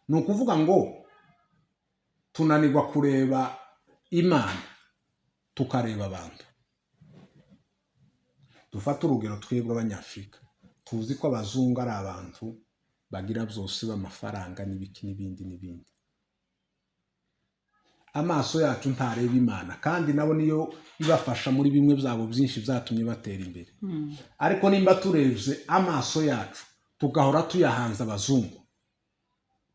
Ni ukuvuga ngo tunanirwa kureba Imana, tukareba abantu. Dufate urugero, twebwe Abanyafurika tuzi ko abazungu ari abantu bagira byose, b'amafaranga n'ibiki n'ibindi n'ibindi. Amaso yacu ntareba Imana, kandi nabo niyo ibafasha muri bimwe byabo byinshi byatumye batera imbere. Ariko nimba turebye amaso yacu, tugahora tuyahanze abazungu,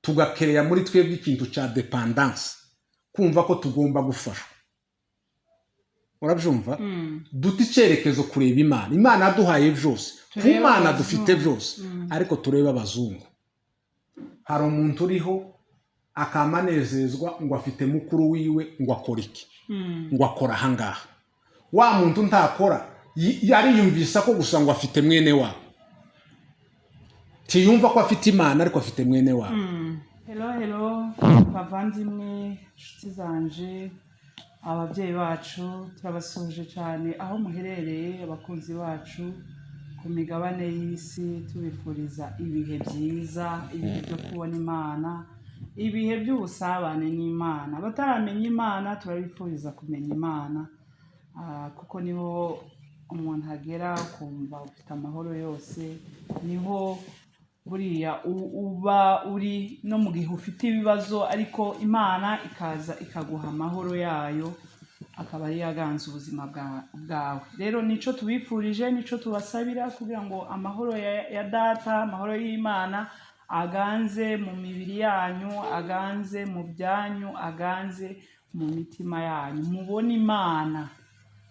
tugakereya muri twebwe ikintu cya dépendance, kumva ko tugomba gufashwa, urabyumva, duta icyerekezo kureba Imana. Imana yaduhaye byose ku Turebe Mana abazungu. Dufite byose, ariko turebe abazungu. Hari umuntu uriho akamanezezwa ngo afite mukuru wiwe ngo akora iki, ngo akora ahangaha. Wa muntu ntakora, yariyumvisa ko gusa ngo afite mwene wabo, ntiyumva ko afite Imana, ariko afite mwene wabo. Hello, hello, bavandimwe, inshuti zanje, ababyeyi bacu, turabasuhuje cyane aho muherereye, abakunzi bacu ku migabane y'isi, tubifuriza ibihe byiza, ibihe byo kubona Imana, ibihe by'ubusabane n'Imana. Abataramenya Imana, turabifuriza kumenya Imana, kuko niho umuntu agera ukumva ufite amahoro yose. Niho buriya uba uri no mu gihe ufite ibibazo, ariko Imana ikaza ikaguha amahoro yayo, akaba ariyo aganza ubuzima bwawe. Rero nico tubifurije, nico tubasabira, kugira ngo amahoro ya Data, amahoro y'Imana aganze mu mibiri yanyu, aganze mu byanyu, aganze mu mitima yanyu, mubone Imana,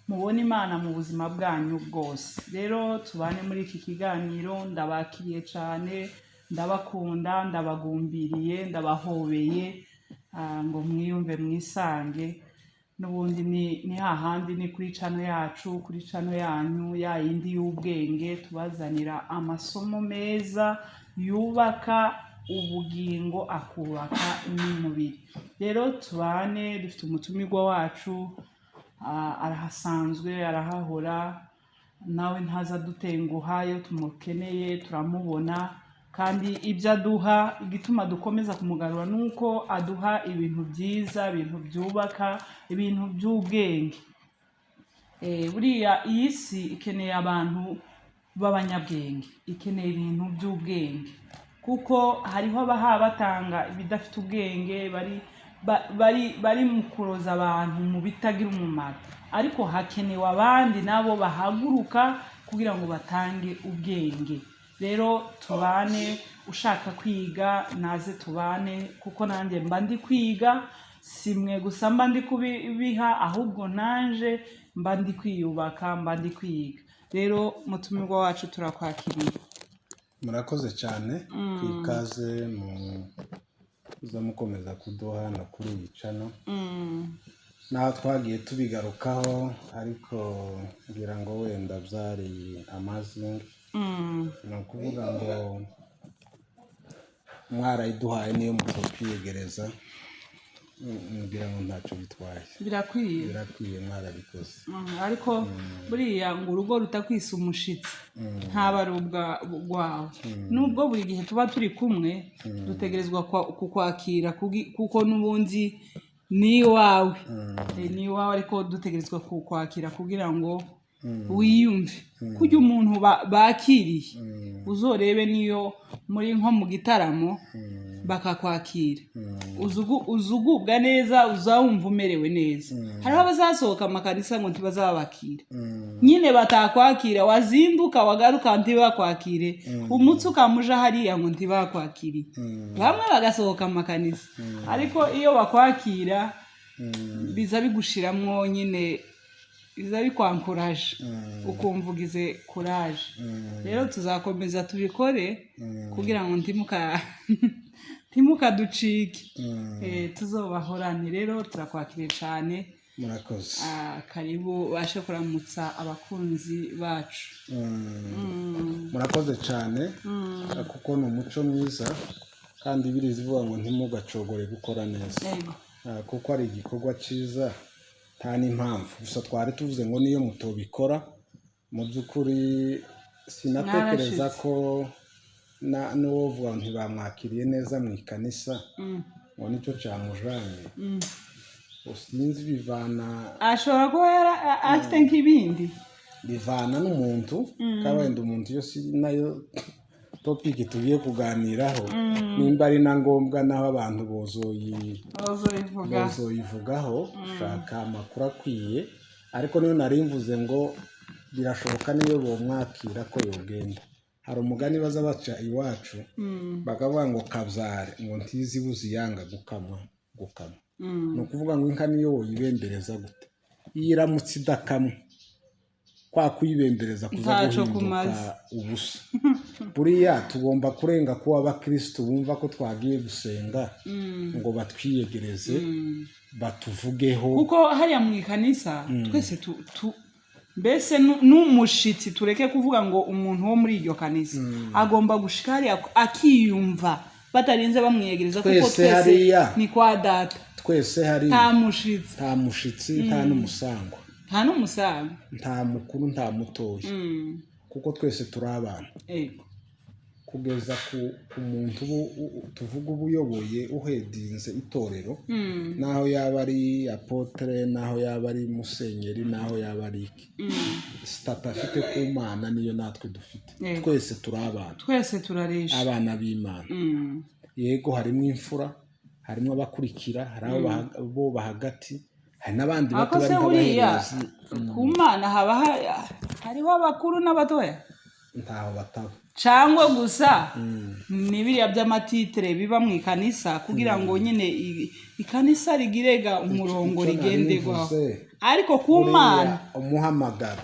mubone Imana mu buzima bwanyu bwose. Rero tubane muri iki kiganiro. Ndabakiriye cyane, ndabakunda, ndabagumbiriye, ndabahobeye, ngo mwiyumve, mwisange. N'ubundi ni hahandi, ni kuri channel yacu, kuri channel yanyu ya yindi y'ubwenge, tubazanira amasomo meza yubaka ubugingo, akubaka n'umubiri. Rero tubane, dufite umutumirwa wacu, arahasanzwe, arahahora, nawe ntaza adutenguha. Iyo tumukeneye turamubona, kandi ibyo aduha, igituma dukomeza kumugarura ni uko aduha ibintu byiza, ibintu byubaka, ibintu by'ubwenge. Buriya iyi si ikeneye abantu b'abanyabwenge, ikeneye ibintu by'ubwenge, kuko hariho abaha batanga ibidafite ubwenge, bari mu kuroza abantu mu bitagira umumaro, ariko hakenewe abandi nabo bahaguruka kugira ngo batange ubwenge. Rero tubane, ushaka kwiga naze tubane, kuko nanjye mba ndi kwiga. Si mwe gusa mba ndi kubiha, ahubwo nanje mba ndi kwiyubaka, mba ndi kwiga. Rero mutumirwa wacu, turakwakiriye. Murakoze cyane ku ikaze muza mukomeza kuduha no kuri iyi channel. Naho twagiye tubigarukaho, ariko ngira ngo wenda byari amazing. Ni ukuvuga ngo mwarayiduhaye, niyo mutokwiyegereza, ngira ngo ntacyo bitwaye. Birakwiye. Birakwiye, mwarabikoze. Ariko buriya ngo urugo rutakwisa umushitsi ntaba ari ubwawe. Nubwo buri gihe tuba turi kumwe, dutegerezwa kukwakira, kuko n'ubundi ni iwawe. Ni iwawe, ariko dutegerezwa kukwakira kugira ngo wiyumve. Kurya umuntu bakiriye, uzorebe niyo muri nko mu gitaramo bakakwakira, uzugubwa neza, uzawumva umerewe neza. Hariho abazasohoka amakanisa ngo ntibazabakira nyine, batakwakira, wazinduka wagaruka ntibakwakire, umutsi ukamuja hariya ngo ntibakwakiriye. Bamwe bagasohoka amakanisa, ariko iyo bakwakira biza bigushiramwo nyine, biza bikwankuraje, ukumva ugize courage. Rero tuzakomeza tubikore kugira ngo ntimukaducike. Tuzobahorane. Rero turakwakiriye cyane. Murakoze. Karibu, ubashe kuramutsa abakunzi bacu. Murakoze cyane, kuko ni umuco mwiza, kandi biriza ivuga ngo ntimugacogore gukora neza. Kuko ari igikorwa cyiza, nta n'impamvu. Gusa twari tuvuze ngo niyo mutobikora, mu by'ukuri sinatekereza Mwarashitse. ko N'uwovuga ngo ntibamwakiriye neza mu ikanisa, ngo nicyo cyamujanye, sinzi, bivana. Ashobora kuba afite nk'ibindi. Bivana n'umuntu, kandi wenda umuntu iyo si nayo topic tugiye kuganiraho, nimba ari na ngombwa naho abantu bazoyivuga. Bozoyivugaho, shaka amakuru akwiye. Ariko niyo nari mvuze ngo birashoboka niyo bomwakira ko yogenda. Hari umugani baza baca iwacu, bakavuga ngo kabyare ngo ntizi buze yanga gukamwa gukamwa. Ni ukuvuga ngo inka niyo woyibembereza gute, iyo iramutse idakamwa, kwa kuyibembereza kuza Ntaco guhinduka kumaze. ubusa. Buriya tugomba kurenga kuba abakirisitu bumva ko twagiye gusenga ngo batwiyegereze, batuvugeho. Kuko hariya mu ikanisa twese mbese n'umushitsi, tureke kuvuga ngo umuntu wo muri iryo kanisa, agomba gushika hariya akiyumva batarinze bamwiyegereza, kuko Twese twese hariya. ni kwa data. Twese hari Nta mushitsi. Nta mushitsi, nta n'umusangwa. Nta n'umusaga. Nta mukuru, nta mutoya, kuko twese turi abana. Kugeza ku muntu tuvuga uba uyoboye, uhedinze itorero, naho yaba ari apôtre, naho yaba ari musenyeri, naho yaba ari iki, statut afite ku Mana niyo natwe dufite. Twese turi abana. Twese turaresha. Abana b'Imana. Yego, harimo imfura, harimo abakurikira, hari abo bo bahagati, hari n'abandi bato Ariko bari se buriya nk'abaherezi. ku Mana haba hariho abakuru n'abatoya? Ntaho bataba. Cyangwa gusa ni biriya by'amatitre biba mu ikanisa kugira ngo nyine ikanisa rigirega umurongo Icyo nari rigenderwaho. mvuze, Ariko ku buriya Mana umuhamagaro,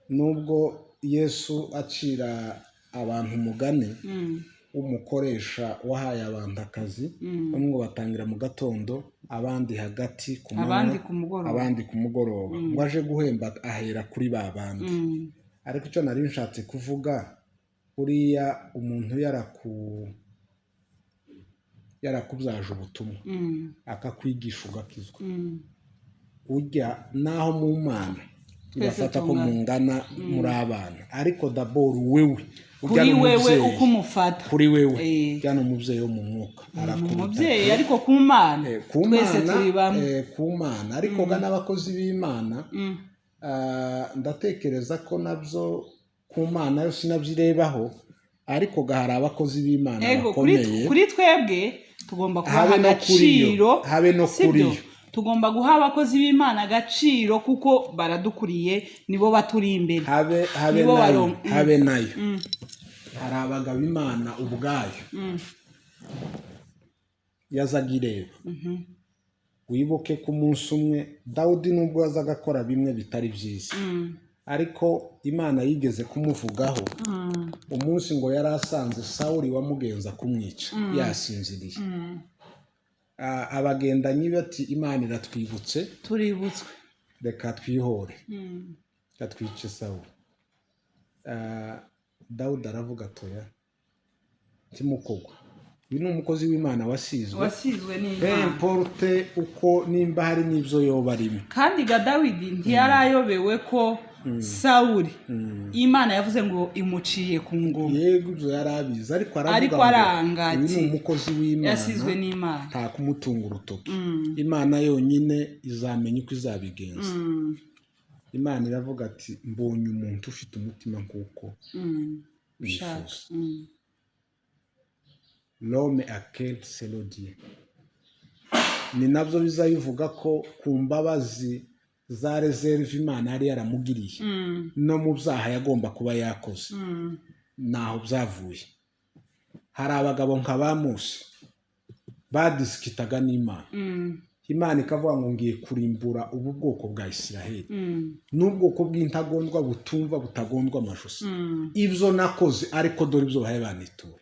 nubwo Yesu acira abantu umugani w'umukoresha wahaye abantu akazi, bamwe ngo batangira mu gatondo, abandi hagati ku manywa, Abandi ku mugoroba. abandi ku mugoroba, ngo aje guhemba ahera kuri ba bandi. Ariko icyo nari nshatse kuvuga, buriya umuntu yarakubyaje ubutumwa, akakwigisha ugakizwa, ujya naho mu Mana Twese ibafata ko tungana. mungana, muri abana. Ariko d'abord wewe ujya Kuri wewe n'umubyeyi. uko umufata. Kuri wewe ujya n'umubyeyi wo mu mwuka, arakuruta. Umubyeyi, ariko ku Mana Ku twese Mana, turi bamwe. Ku Mana. Ariko ga n'abakozi b'Imana, ndatekereza ko nabyo ku Mana yo sinabyirebaho, ariko ga hari abakozi b'Imana Ego, kuri bakomeye. kuri twebwe tugomba kubaha Habe no kuri yo. agaciro. Habe no Sibyo? kuri yo. Tugomba guha abakozi b'Imana agaciro kuko baradukuriye, nibo baturi imbere. Habe Nibo nayo. baronka. Habe nayo, hari abagabo Imana ubwayo yazaga ireba. Wibuke ko umunsi umwe Dawudi, nubwo yazaga akora bimwe bitari byiza, ariko Imana yigeze kumuvugaho umunsi ngo yari asanze Sawuli wamugenza kumwica yasinziriye. Abagendanyi bati: "Imana iratwibutse." Tuributswe. "Reka twihore, reka twice Sawuli." Dawudi aravuga atoya, ntimukogwa, uyu ni umukozi w'Imana wasizwe. Wasizwe n'Imana. Importe uko nimba hari n'ibyo yoba arimo. Kandi ga Dawidi ntiyarayobewe ko Sawuli Imana yavuze ngo imuciye ku ngoma. Yego, ibyo yari abizi, ariko aravuga Ariko ngo aranga uyu ni ati, umukozi w'Imana, yasizwe n'Imana. nta kumutunga urutoki, Imana yonyine izamenya uko izabigenza. Imana iravuga ati: "Mbonye umuntu ufite umutima nk'uko Ushaka. wifuza." L'homme à cœur selon Dieu, ni nabyo biza bivuga ko ku mbabazi za réserve Imana yari yaramugiriye no mu byaha yagomba kuba yakoze, naho byavuye. Hari abagabo nka ba Mose badisikitaga n'Imana, Imana ikavuga ngo ngiye kurimbura ubu bwoko bwa Isiraheli n'ubwoko bw'intagondwa butumva, butagondwa amajosi, ibyo nakoze, ariko dore ibyo bahaye banitura,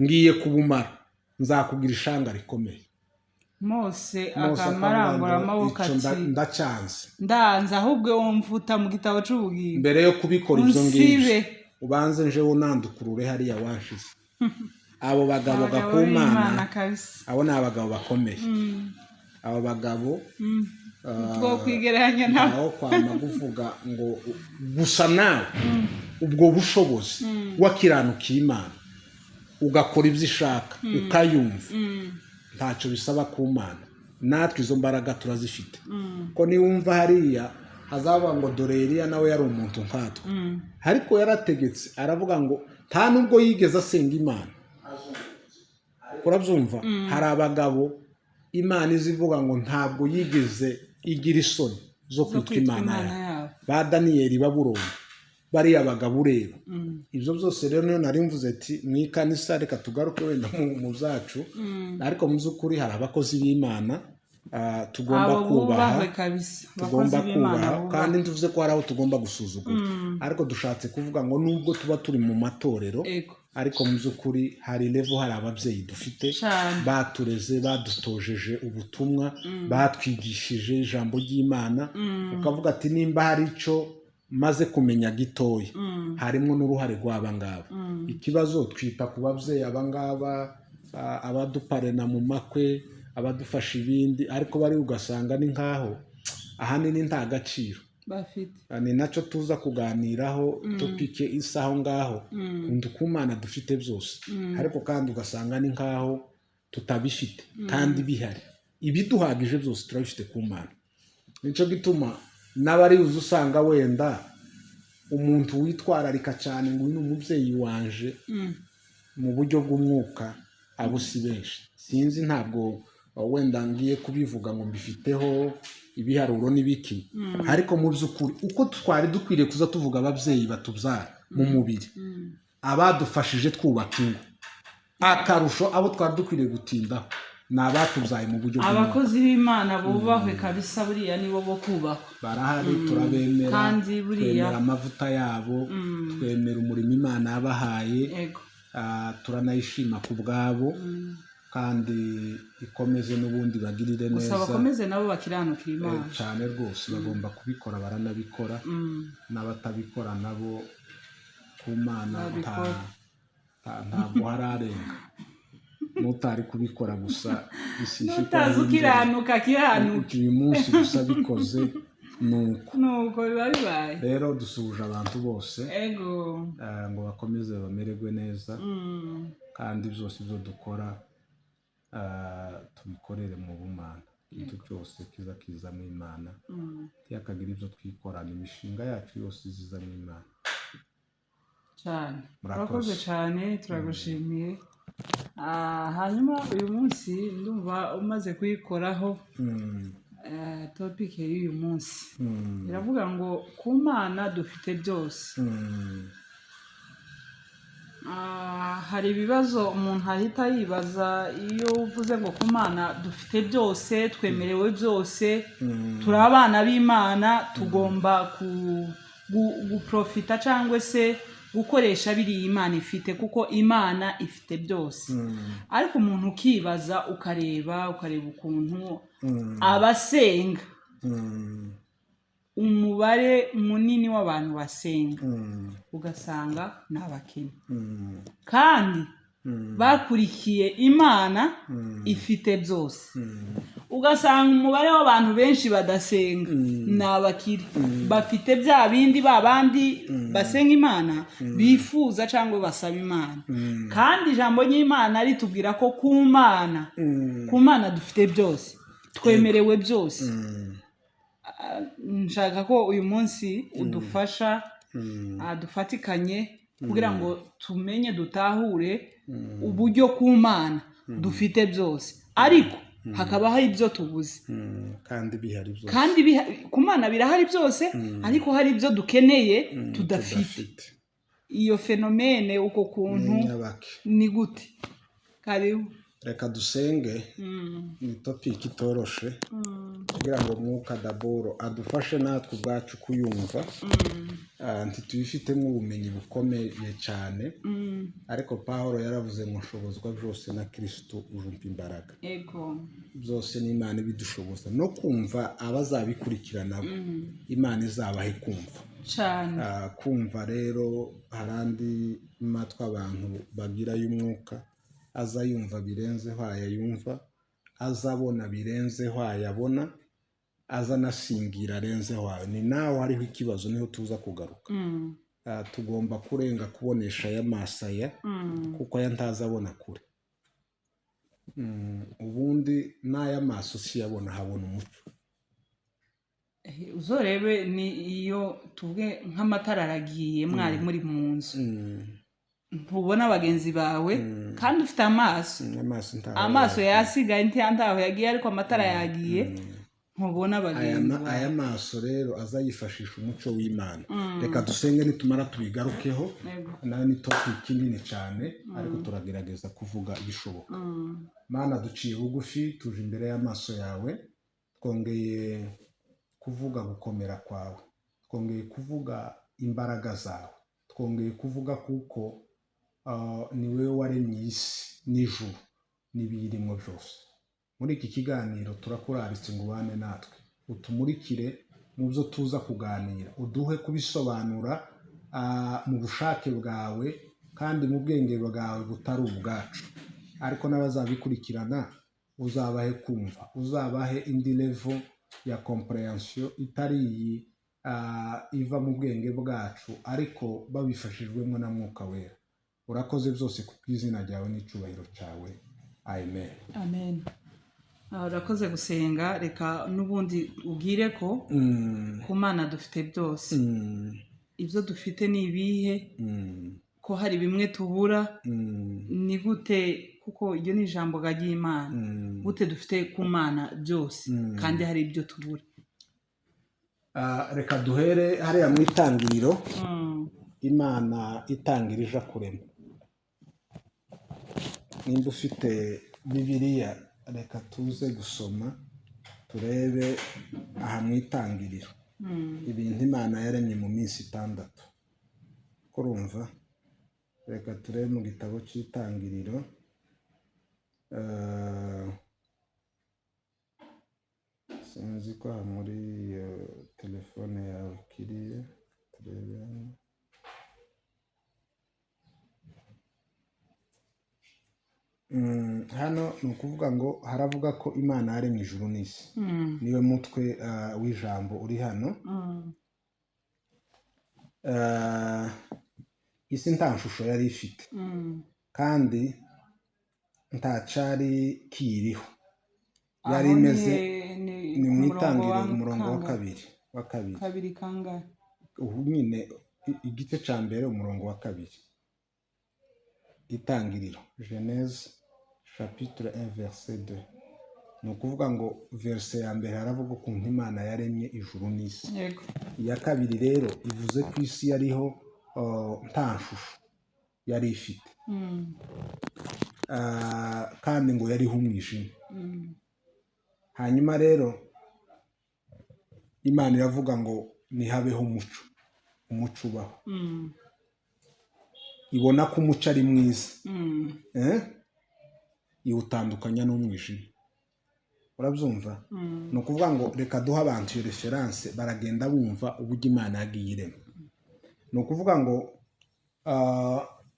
ngiye kubumara, nzakubwira ishanga rikomeye. Mose Mose akamarambura akavuga ngo, amaboko "Ico ati ndacyanze. Ndanze, ahubwo womvuta mu gitabo c'ubugingo." Mbere yo kubikora ibyo ngibyo, Unsibe. ubanze nje wunandukurure hariya wanshize. Abo bagabo Abagabo b'Imana gakumana kabisa. Abo ni abagabo bakomeye, abo bagabo. Twokwigereranya nabo. Ntawo kwama kuvuga ngo gusa nawe ubwo bushobozi wakiranukiye Imana, ugakora ibyo ishaka, ukayumva, ntacyo bisaba ku Mana. Natwe izo mbaraga turazifite, ko niwumva hariya hazavuga ngo dore Eliya nawe yari umuntu nkatwe, ariko yarategetse aravuga ngo nta nubwo yigeze asenga Imana. Urabyumva, hari abagabo Imana izivuga ngo ntabwo yigeze igira isoni zo zo kwitwa kwitwa Imana Imana yawe. yabo. Ba Daniyeli, Babuloni, bariya bagabo ureba. Ibyo byose rero niyo nari mvuze ati mu ikanisa, reka tugaruke wenda mu byacu, ariko mu by'ukuri hari abakozi b'Imana tugomba Abo kubaha. bubahwe kabisa, abakozi Tugomba b'Imana kubaha bubahwe. Kandi ntuvuze ko hari aho tugomba gusuzugura, ariko dushatse kuvuga ngo nubwo tuba turi mu matorero, ariko mu by'ukuri hari level, hari ababyeyi dufite batureze, badutojeje ubutumwa, batwigishije ijambo ry'Imana, ukavuga ati nimba hari icyo maze kumenya gitoya, harimo n'uruhare rw'aba ngaba. Ikibazo, twita ku babyeyi aba ngaba, abaduparena mu makwe, abadufasha ibindi, ariko bari ugasanga ni nkaho ahanini nta gaciro bafite. Ni nacyo tuza kuganiraho, topic isa aho ngaho. Kunda ku Mana dufite byose, ariko kandi ugasanga ni nkaho tutabifite kandi bihari. Ibiduhagije byose turabifite ku Mana. Nicyo gituma n'abari uzi usanga wenda umuntu witwararika cyane ngo uyu ni umubyeyi wanje mu buryo bw'umwuka, abo si benshi. Sinzi, ntabwo wenda ngiye kubivuga ngo mbifiteho ibiharuro n'ibiki, ariko mu by'ukuri uko twari dukwiriye kuza tuvuga ababyeyi batubyara mu mubiri, abadufashije twubaka ingo, akarusho abo twari dukwiriye gutindaho ni abatubyaye mu buryo bw'umwuka. Abakozi b'Imana bubahwe kabisa, buriya nibo bo kubahwa. Barahari, turabemera. Kandi buriya Twemera amavuta yabo, twemera umurimo Imana yabahaye. Turanayishima ku bwabo, kandi ikomeze n'ubundi bagirire Gusa neza. bakomeze nabo bakiranukira Imana. Cyane rwose, bagomba kubikora, baranabikora. N'abatabikora nabo ku Mana Babikora. ntabwo hararenga n'utari kubikora gusa isi ifite N'utazi ukiranuka akiranuka. Uyu munsi gusa bikoze ni uko. Nuko biba bibaye. Rero dusuhuje abantu bose, ngo bakomeze bamererwe neza, kandi byose ibyo dukora tubikorere mu bumana. Ikintu cyose kiza kizamo Imana, ntiyakagira ibyo twikorana, imishinga yacu yose izizamo Imana. Cyane. Murakoze. Urakoze cyane, turagushimiye. Hanyuma uyu munsi ndumva umaze kuyikoraho. Topic y'uyu munsi iravuga ngo ku Mana dufite byose. Hari ibibazo umuntu ahita yibaza iyo uvuze ngo ku Mana dufite byose, twemerewe byose, turi abana b'Imana, tugomba guprofita cyangwa se gukoresha biriya Imana ifite, kuko Imana ifite byose. Ariko umuntu ukibaza, ukareba ukuntu abasenga, umubare munini w'abantu basenga, ugasanga ni abakene, kandi bakurikiye Imana ifite byose. Ugasanga umubare w'abantu benshi badasenga ni abakire, bafite bya bindi ba bandi basenga Imana bifuza cyangwa basaba Imana. Kandi ijambo ry'Imana ritubwira ko ku Mana dufite byose, twemerewe byose. Nshaka ko uyu munsi udufasha, dufatikanye kugira ngo tumenye, dutahure uburyo ku Mana dufite byose, ariko hakaba hari ibyo tubuze. Kandi bihari byose. Kandi ku Mana birahari byose, ariko hari ibyo dukeneye tudafite. Tudafite. Iyo phénomène, uko kuntu, Nyabake. ni gute? Karibu. Reka dusenge. Ni topic itoroshe, kugira ngo Mwuka daboro adufashe natwe ubwacu kuyumva. Ntitubifitemo ubumenyi bukomeye cyane, ariko Pawulo yaravuze ngo nshobozwa byose na Kirisitu ujumpa imbaraga. Byose ni Imana ibidushoboza, no kumva abazabikurikira nabo Imana izabahe kumva. Cyane. Kumva rero, hari andi matwi abantu bagira y'umwuka, aza yumva birenzeho aya yumva, aza abona birenzeho ayabona. aza anasingira arenzeho ayo. Ni nawe hariho ikibazo, niho tuza kugaruka. Tugomba kurenga kubonesha aya maso aya, kuko aya ntazabona kure. Ubundi n'aya maso siyabona, habona umucyo. Uzorebe ni iyo tuvuge nk'amatara aragiye, mwari muri mu nzu, ntubona bagenzi bawe kandi ufite amaso. Amaso ntaho Amaso yagiye. Yasigaye ntaho yagiye, ariko amatara yagiye, ntubona Aya bagenzi bawe. Aya maso rero azayifashisha umucyo w'Imana. Reka dusenge, nitumara tubigarukeho. Yego. Nayo ni topic nini cyane, ariko turagerageza kuvuga ibishoboka. Mana, duciye bugufi, tuje imbere y'amaso yawe, twongeye kuvuga gukomera kwawe, twongeye kuvuga imbaraga zawe, twongeye kuvuga kuko ni wowe waremye isi n'ijuru n'ibiyirimo byose. Muri iki kiganiro turakuraritse ngo ubane natwe, utumurikire mu byo tuza kuganira, uduhe kubisobanura mu bushake bwawe kandi mu bwenge bwawe butari ubwacu, ariko n'abazabikurikirana uzabahe kumva, uzabahe indi level ya comprehension itari iyi iva mu bwenge bwacu, ariko babifashijwemo na Mwuka Wera. Urakoze byose ku bw'izina ryawe n'icyubahiro cyawe, amen. Amen. Urakoze gusenga. Reka n'ubundi ubwire ko ku Mana dufite byose. Ibyo dufite ni ibihe? Ko hari bimwe tubura? Ni gute? Kuko iryo ni ijambo ry'Imana. Gute dufite ku Mana byose kandi hari ibyo tubura? Reka duhere hariya mu Itangiriro. Imana itangira ija kurema. Nimba ufite Bibiliya, reka tuze gusoma turebe aha mu Itangiriro ibintu Imana yaremye mu minsi 6. Kurumva, reka turebe mu gitabo cy'Itangiriro. Sinzi ko aha muri iyo telefone yawe kiriye, turebe hano. Hano ni ukuvuga ngo haravuga ko Imana yaremye ijuru n'isi. Niwe mutwe w'ijambo uri hano. Isi nta shusho yari ifite, kandi nta cyari kiyiriho, yari Aho imeze ni ni ku mu murongo Itangiriro, wa umurongo wa kangahe? kabiri. Kabiri kangahe? Ubu nyine igice cya mbere, umurongo wa kabiri, Itangiriro, Genèse chapitre 1 verset 2. Ni ukuvuga ngo verset ya mbere haravuga ukuntu Imana yaremye ijuru n'isi. Iya kabiri rero ivuze ko isi yariho nta shusho yari ifite, kandi ngo yariho umwijima. Hanyuma rero Imana iravuga ngo nihabeho umuco, umuco ubaho. Ibona ko umuco ari mwiza, iwutandukanya n'umwijima. Urabyumva? Ni ukuvuga ngo reka duhe abantu iyo reference, baragenda bumva uburyo Imana yagiye irema. Ni ukuvuga ngo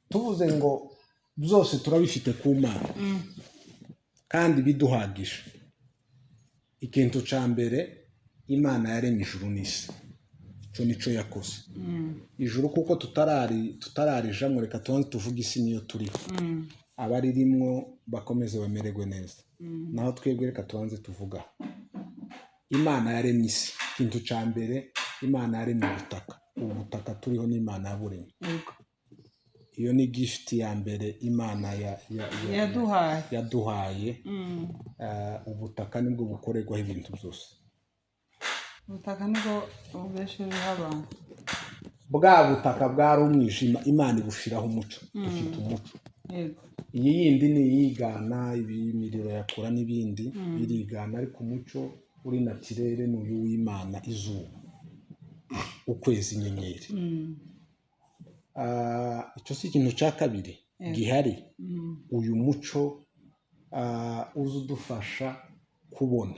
tuvuze ngo byose turabifite ku Mana kandi biduhagije. Ikintu cya mbere, Imana yaremye ijuru n'isi, icyo nicyo yakoze. Ijuru kuko tutararijamo, reka tubanze tuvuge isi niyo turiho, abaririmwo bakomeze bamererwe neza, naho twebwe reka tubanze tuvuga Imana yaremye isi. Ikintu cya mbere, Imana yaremye ubutaka. Ubu butaka turiho n'Imana yaburemye. Iyo ni gift ya mbere Imana yaduhaye. Yaduhaye. Ubutaka nibwo bukorerwaho ibintu byose. Ubutaka nibwo bubeshejeho abantu. Bwa butaka bwari umwijima, Imana ibushiraho umuco, dufite umuco. Iyi yindi ni iyigana, imiriro yakura n'ibindi birigana, ariko umuco uri naturel ni uyu w'Imana: izuba, ukwezi, inyenyeri. Icyo si ikintu cya kabiri gihari? Uyu muco uza udufasha kubona,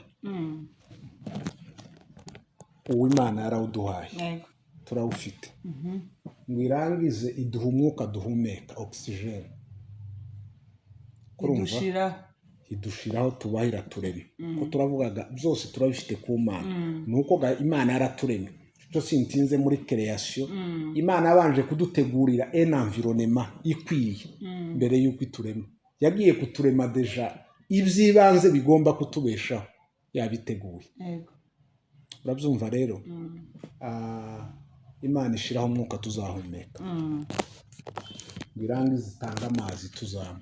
uw'Imana yarawuduhaye. Turawufite. Ngo irangize iduha umwuka duhumeka, oxygène. Kurumva? Idushiraho. Idushiraho tubaho, iraturema. Ko turavugaga byose turabifite ku Mana, ni uko Imana yaraturemye. Cyo sintinze muri création. Imana yabanje kudutegurira un environnement ikwiye mbere y'uko iturema. Yagiye kuturema déjà iby'ibanze bigomba kutubeshaho yabiteguye. Urabyumva rero? Imana ishyiraho umwuka tuzahumeka, ngo irangize itange amazi tuzanywa,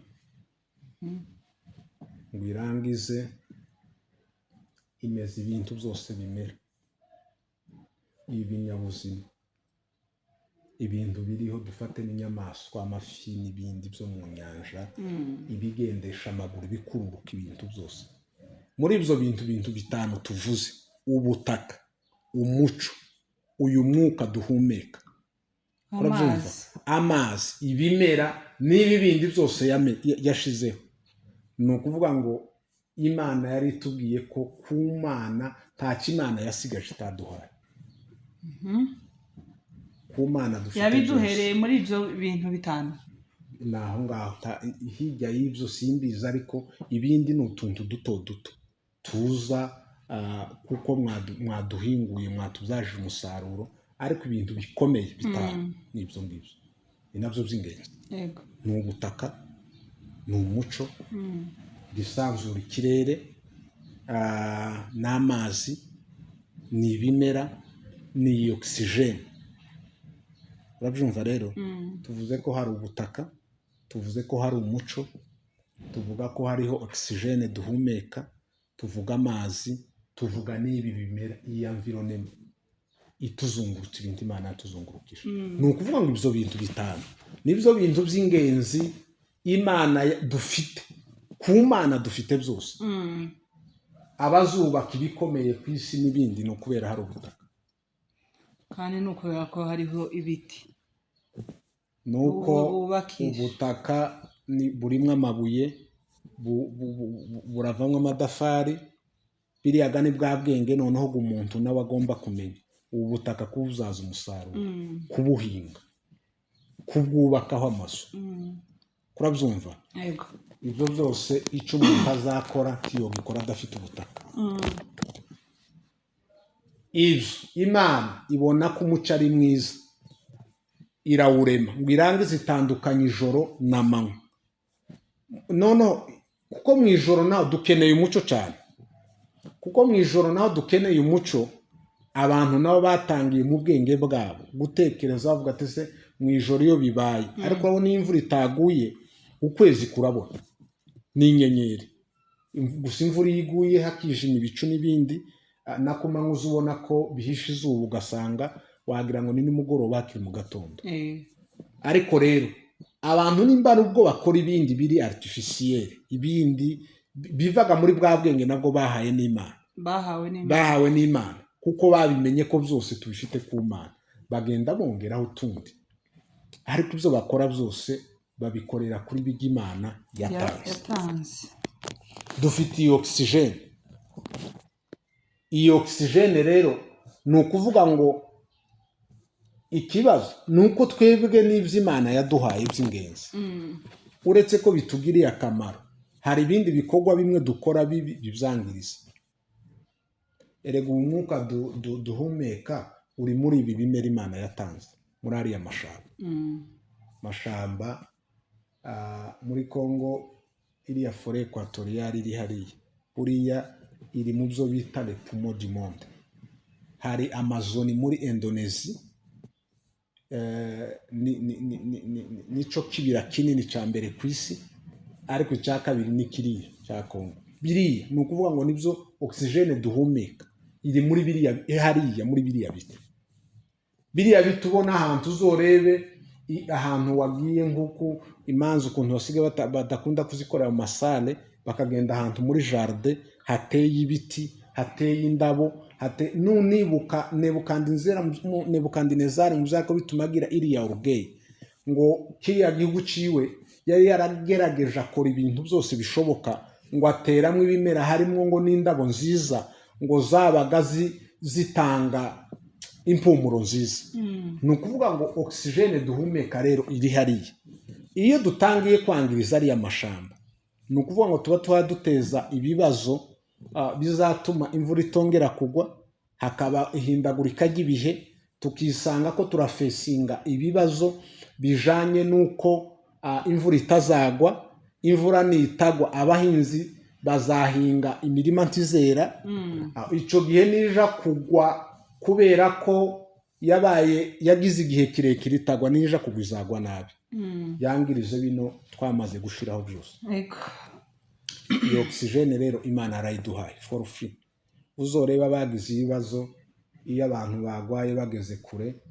ngo irangize imeza ibintu byose bimera, ibinyabuzima, ibintu biriho, dufate n'inyamaswa, amafi n'ibindi byo mu nyanja, ibigendesha amaguru, ibikururuka, ibintu byose. Muri ibyo bintu bitanu tuvuze, ubutaka, umuco, uyu mwuka duhumeka, urabyumva? Amazi. Amazi, ibimera n'ibi bindi byose yashizeho, ni ukuvuga ngo Imana yari itubwiye ko ku Mana nta Imana yasigaje itaduhaye. Ku Mana dufite byose. Yabiduhereye muri ibyo bintu bitanu. Ni aho ngaho. Hirya y'ibyo simbizi, ariko ibindi ni utuntu duto duto tuza, kuko mwaduhinguye, mwatubyaje umusaruro. Ariko ibintu bikomeye bitanu ni ibyo ngibyo, ni nabyo by'ingenzi. Ni ubutaka, ni umuco, risanzura ikirere, n'amazi, ni ibimera, ni iyi oxygène. Urabyumva rero? Tuvuze ko hari ubutaka, tuvuze ko hari umuco, tuvuga ko hariho oxygène duhumeka, tuvuga amazi, tuvuga n'ibi bimera, iyi environnement ituzungurutse, ibintu Imana yatuzungurukije. Ni ukuvuga ngo ibyo bintu bitanu nibyo bintu by'ingenzi Imana dufite. Ku Mana dufite byose. Abazubaka ibikomeye ku isi n'ibindi ni ukubera hari ubutaka. Kandi ni ukubera ko hariho ibiti. Ni uko bubakisha. Ubutaka burimo amabuye, buravamo amatafari. Biriya ni bwa bwenge noneho umuntu nawe agomba kumenya ubu butaka kububyaza umusaruro, kubuhinga, kubwubakaho amazu. Kurabyumva? Yego. Ibyo byose, icyo umuntu azakora ntiyogikora adafite ubutaka. Ibyo Imana ibona ko umuco ari mwiza, irawurema ngo irangize itandukanye ijoro n'amanywa. Noneho kuko mu ijoro naho dukeneye umuco cyane, kuko mu ijoro naho dukeneye umuco, abantu nabo batangiye mu bwenge bwabo gutekereza, bavuga ati: "Se mu ijoro iyo bibaye?" Ariko urabona, iyo imvura itaguye ukwezi kurabona n'inyenyeri. Gusa imvura iyo iguye hakijima ibicu n'ibindi, na ku manywa uza ubona ko bihishe izuba, ugasanga wagira ngo ni nimugoroba hakiri mu gatondo. Ariko rero abantu nimba ari ubwo bakora ibindi biri artificiel, ibindi bivaga muri bwa bwenge nabwo bahaye n'Imana. Bahawe n'Imana. Bahawe n'Imana, kuko babimenye ko byose tubifite ku Mana, bagenda bongeraho utundi, ariko ibyo bakora byose babikorera kuri bijya Imana yatanze. Yatanze. Dufite iyi oxygène. Iyi oxygène rero, ni ukuvuga ngo ikibazo ni uko twebwe n'ibyo Imana yaduhaye by'ingenzi, uretse ko bitugiriye akamaro, hari ibindi bikorwa bimwe dukora bibi bibyangiriza. Erega ubu mwuka duhumeka uri muri ibi bimera Imana yatanze muri ariya mashamba. Mashamba muri Congo, iriya forêt équatoriale iri hariya, buriya iri mu byo bita le poumon du monde. Hari Amazoni muri Indonesia, nico kibira kinini cya mbere ku isi, ariko icya kabiri ni kiriya cya Congo. Biriya ni ukuvuga ngo nibyo oxygène duhumeka iri muri biriya hariya, muri biriya biti. Biriya biti ubona ahantu, uzorebe ahantu wagiye nk'uku imanza ukuntu basigaye badakunda kuzikorera mu masale, bakagenda ahantu muri jardin hateye ibiti, hateye indabo, nunibuka Nebukadinezari mu byako bituma agira iriya orgueil, ngo kiriya gihugu ciwe yari yaragerageje akora ibintu byose bishoboka, ngo ateramo ibimera, harimo ngo n'indabo nziza, ngo zabaga zitanga impumuro nziza. Ni ukuvuga ngo oxygène duhumeka rero iri hariya. Iyo dutangiye kwangiriza ariya mashamba Ni ukuvuga ngo tuba tuba duteza ibibazo bizatuma imvura itongera kugwa, hakaba ihindagurika ry'ibihe, tukisanga ko turafacinga ibibazo bijanye n'uko imvura itazagwa. Imvura nitagwa, abahinzi bazahinga imirima ntizera. Ico gihe nija kugwa, kubera ko yabaye yagize igihe kirekire itagwa, nija kugwa izagwa nabi, yangirije bino twamaze gushiraho byose. Iyo oxygène rero Imana yarayiduhaye for free. Uzoreba bagize ibibazo, iyo abantu bagwaye bageze kure,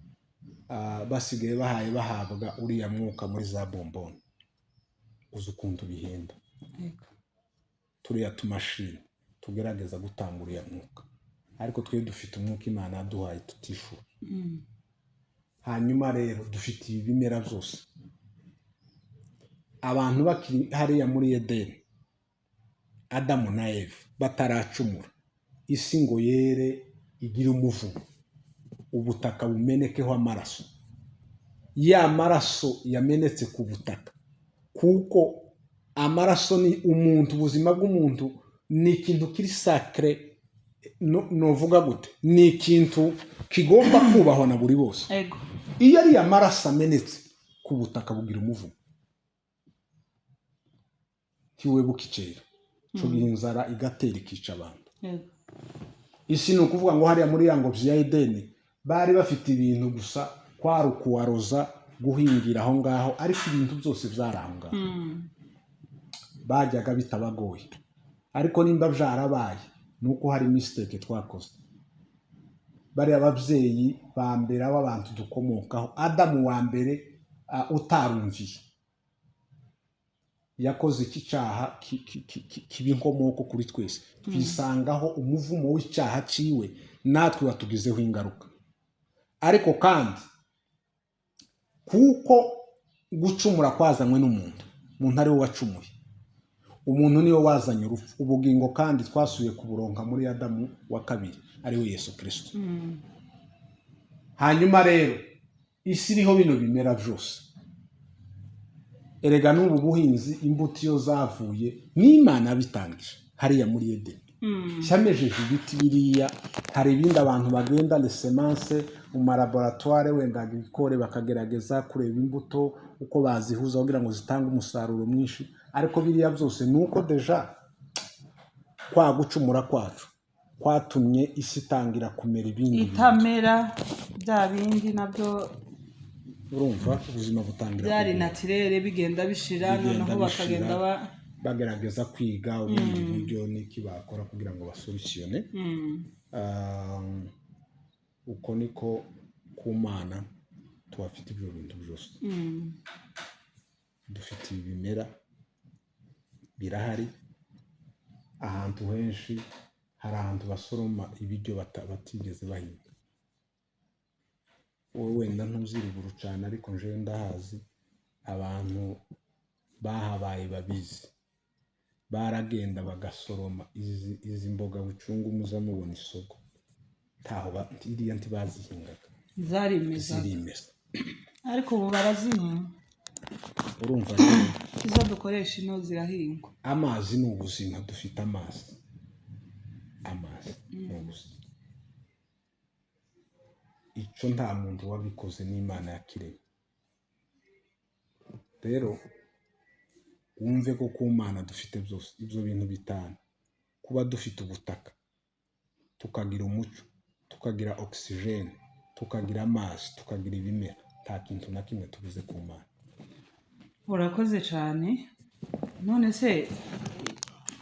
basigaye bahaye bahabwa uriya mwuka muri za bomboni. Uzi ukuntu bihenda? Turiya tumashini tugerageza gutanga uriya mwuka, ariko twe dufite umwuka Imana yaduhaye tutishura. Hanyuma rero dufite ibi bimera byose. Abantu bakiri hariya muri Edeni, Adamu na Eva bataracumura, isi ngo yere igire umuvumo, ubutaka bumenekeho amaraso. Ya maraso yamenetse ku butaka, kuko amaraso ni umuntu, ubuzima bw'umuntu ni ikintu kiri sacré. Novuga gute? Ni ikintu kigomba kubahwa na buri bose. Iyo ariya maraso amenetse ku butaka, bugira umuvumo, ntiwe bukicera. Ico gihe inzara igatera, ikica abantu. Isi, ni ukuvuga ngo hariya muri ya ngobyi ya Edeni bari bafite ibintu gusa, kwari ukuwaroza, guhingira aho ngaho, ariko ibintu byose byari aho ngaho. Bajyaga bitabagoye. Ariko nimba byarabaye, ni uko hari mistake twakoze. Bariya babyeyi ba mbere b'abantu dukomokaho, Adamu wa mbere, utarumviye, yakoze iki cyaha kiba inkomoko kuri twese, twisangaho umuvumo w'icyaha ciwe, natwe watugizeho ingaruka. Ariko kandi kuko gucumura kwazanywe n'umuntu, umuntu ari we wacumuye, umuntu niwe wazanye urupfu. Ubugingo kandi twasubiye kuburonka muri Adamu wa kabiri, ari we Yesu Kirisito. Hanyuma rero isi iriho bino bimera byose. Erega n'ubu buhinzi, imbuto iyo zavuye n'Imana yabitangije hariya muri Edeni, cyamejeje ibiti biriya. Hari ibindi abantu bagenda les semences mu malaboratoire, wenda agricole, bakagerageza kureba imbuto uko bazihuza kugira ngo zitange umusaruro mwinshi. Ariko biriya byose ni uko déjà kwa gucumura kwacu kwatumye isi itangira kumera ibindi bintu. Itamera bya bindi nabyo. Urumva ubuzima butangira byari kugora. Naturel bigenda bishira. Bigenda noneho bakagenda bishira. ba Bagerageza kwiga ubundi buryo n'iki bakora kugira ngo basolutionne. Uko niko ku Mana tuhafite ibyo bintu byose. Dufite ibimera birahari ahantu henshi. Hari ahantu basoroma ibiryo batigeze bahinga. Wowe wenda ntuzi ruguru cyane, ariko njewe ndahazi. Abantu bahabaye babizi, baragenda bagasoroma izi mboga bucungu muza mubona isoko. Ntaho iriya ntibazihingaga. Zarimeza. Zirimeza. Ariko ubu barazihinga. Urumva rero, izo dukoresha ino zirahingwa. Amazi ni ubuzima. Dufite amazi. Amazi ni ubuzima. Icyo nta muntu wabikoze, n'Imana yakiremye. Rero wumve ko ku Mana dufite byose, ibyo bintu bitanu: kuba dufite ubutaka, tukagira umuco, tukagira oxygène, tukagira amazi, tukagira ibimera. Nta kintu na kimwe tubuze ku Mana. Urakoze cyane. None se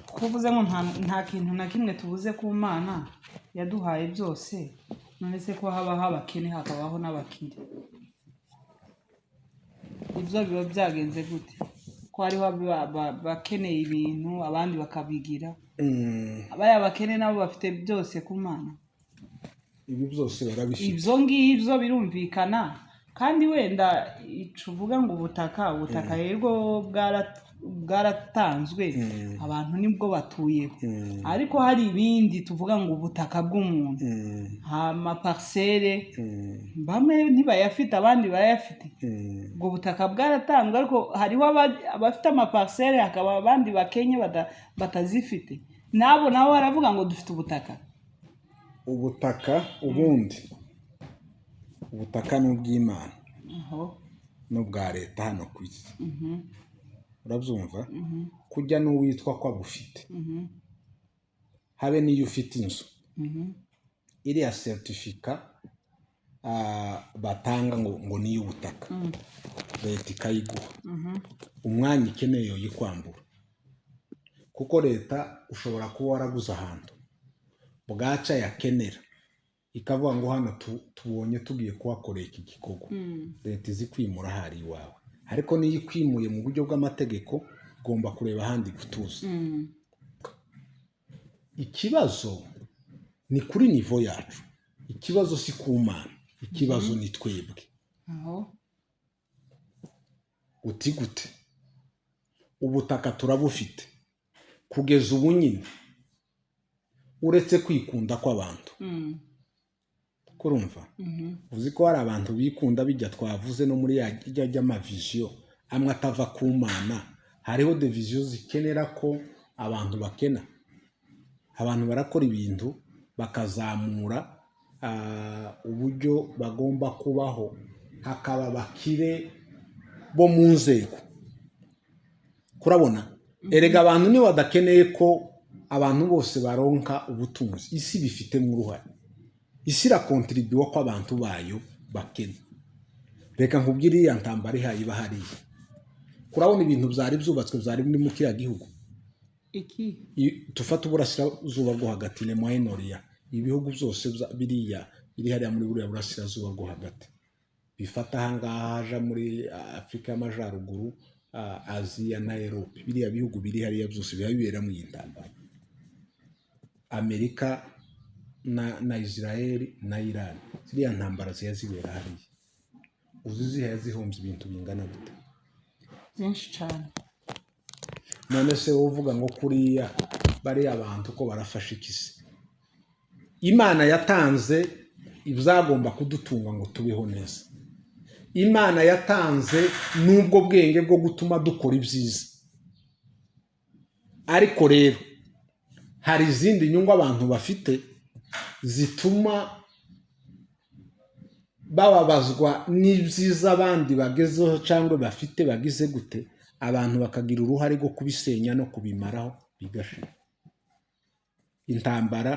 ko uvuze ngo nta kintu na kimwe tubuze ku Mana, yaduhaye byose, none se ko habaho abakene hakabaho n'abakire, ibyo biba byagenze gute, ko hariho bakeneye ibintu abandi bakabigira? Bariya bakene nabo bafite byose ku Mana? Ibi byose barabifite. Ibyo ngibyo birumvikana. Kandi wenda ico uvuga ngo ubutaka, ubutaka yego. bwaratanzwe, abantu nibwo batuyeho. Ariko hari ibindi tuvuga ngo ubutaka bw'umuntu, amaparcelle, bamwe ntibayafite, abandi barayafite. Ubwo butaka bwaratanzwe, ariko hariho abafite amaparcelle, hakaba abandi bakenye batazifite. Nabo nabo baravuga ngo dufite ubutaka. Ubutaka, ubundi ubutaka ni ubw'Imana n'ubwa leta hano ku isi, urabyumva? Kujya n'uwitwa ko abufite, habe n'iyo ufite inzu, iriya certificat batanga ngo ni iy'ubutaka, leta ikayiguha, umwanya ikeneye yoyikwambura. Kuko leta ushobora kuba waraguze ahantu, bwaca yakenera ikavuga ngo hano tubonye tugiye kuhakorera iki gikorwa, leta izi kwimura ahari iwawe. Ariko niyo ikwimuye mu buryo bw'amategeko, igomba kureba ahandi gutuza. Ikibazo ni kuri niveau yacu, ikibazo si ku Mana, ikibazo ni twebwe. Uti gute? Ubutaka turabufite kugeza ubu nyine, uretse kwikunda kw'abantu. Kurumva, uzi ko hari abantu bikunda, bijya twavuze no muri ya rya ry'amavision amwe atava ku Mana. Hariho des visions zikenera ko abantu bakena. Abantu barakora ibintu bakazamura uburyo bagomba kubaho, hakaba abakire bo mu nzego. Kurabona erega, abantu niba badakeneye ko abantu bose baronka ubutunzi, isi bifitemo uruhare. Isi iracontribuwa ko abantu bayo bakena. Reka nkubwire, iriya ntambara ihaye iba hariya, kurabona ibintu byari byubatswe, byari biri mu kiriya gihugu. Iki? Tufate uburasirazuba bwo hagati, le Moyen-Orient, ibihugu byose biriya biri hariya muri buriya burasirazuba bwo hagati, bifata ahangaha haja muri Afurika y'Amajyaruguru, Aziya na Europe, biriya bihugu biri hariya byose biba bibera mu iyi ntambara. Amerika na Israel na Iran, ziriya ntambara ziba zibera hariya, uzi zihaye zihombye ibintu bingana gute? Byinshi cyane. None se wowe uvuga ngo kuriya bariya bantu ko barafasha iki se? Imana yatanze ibyagomba kudutunga ngo tubeho neza. Imana yatanze n'ubwo bwenge bwo gutuma dukora ibyiza. Ariko rero hari izindi nyungu abantu bafite zituma bababazwa n'ibyiza abandi bagezeho cyangwa bafite, bagize gute, abantu bakagira uruhare rwo kubisenya no kubimaraho bigashira. Intambara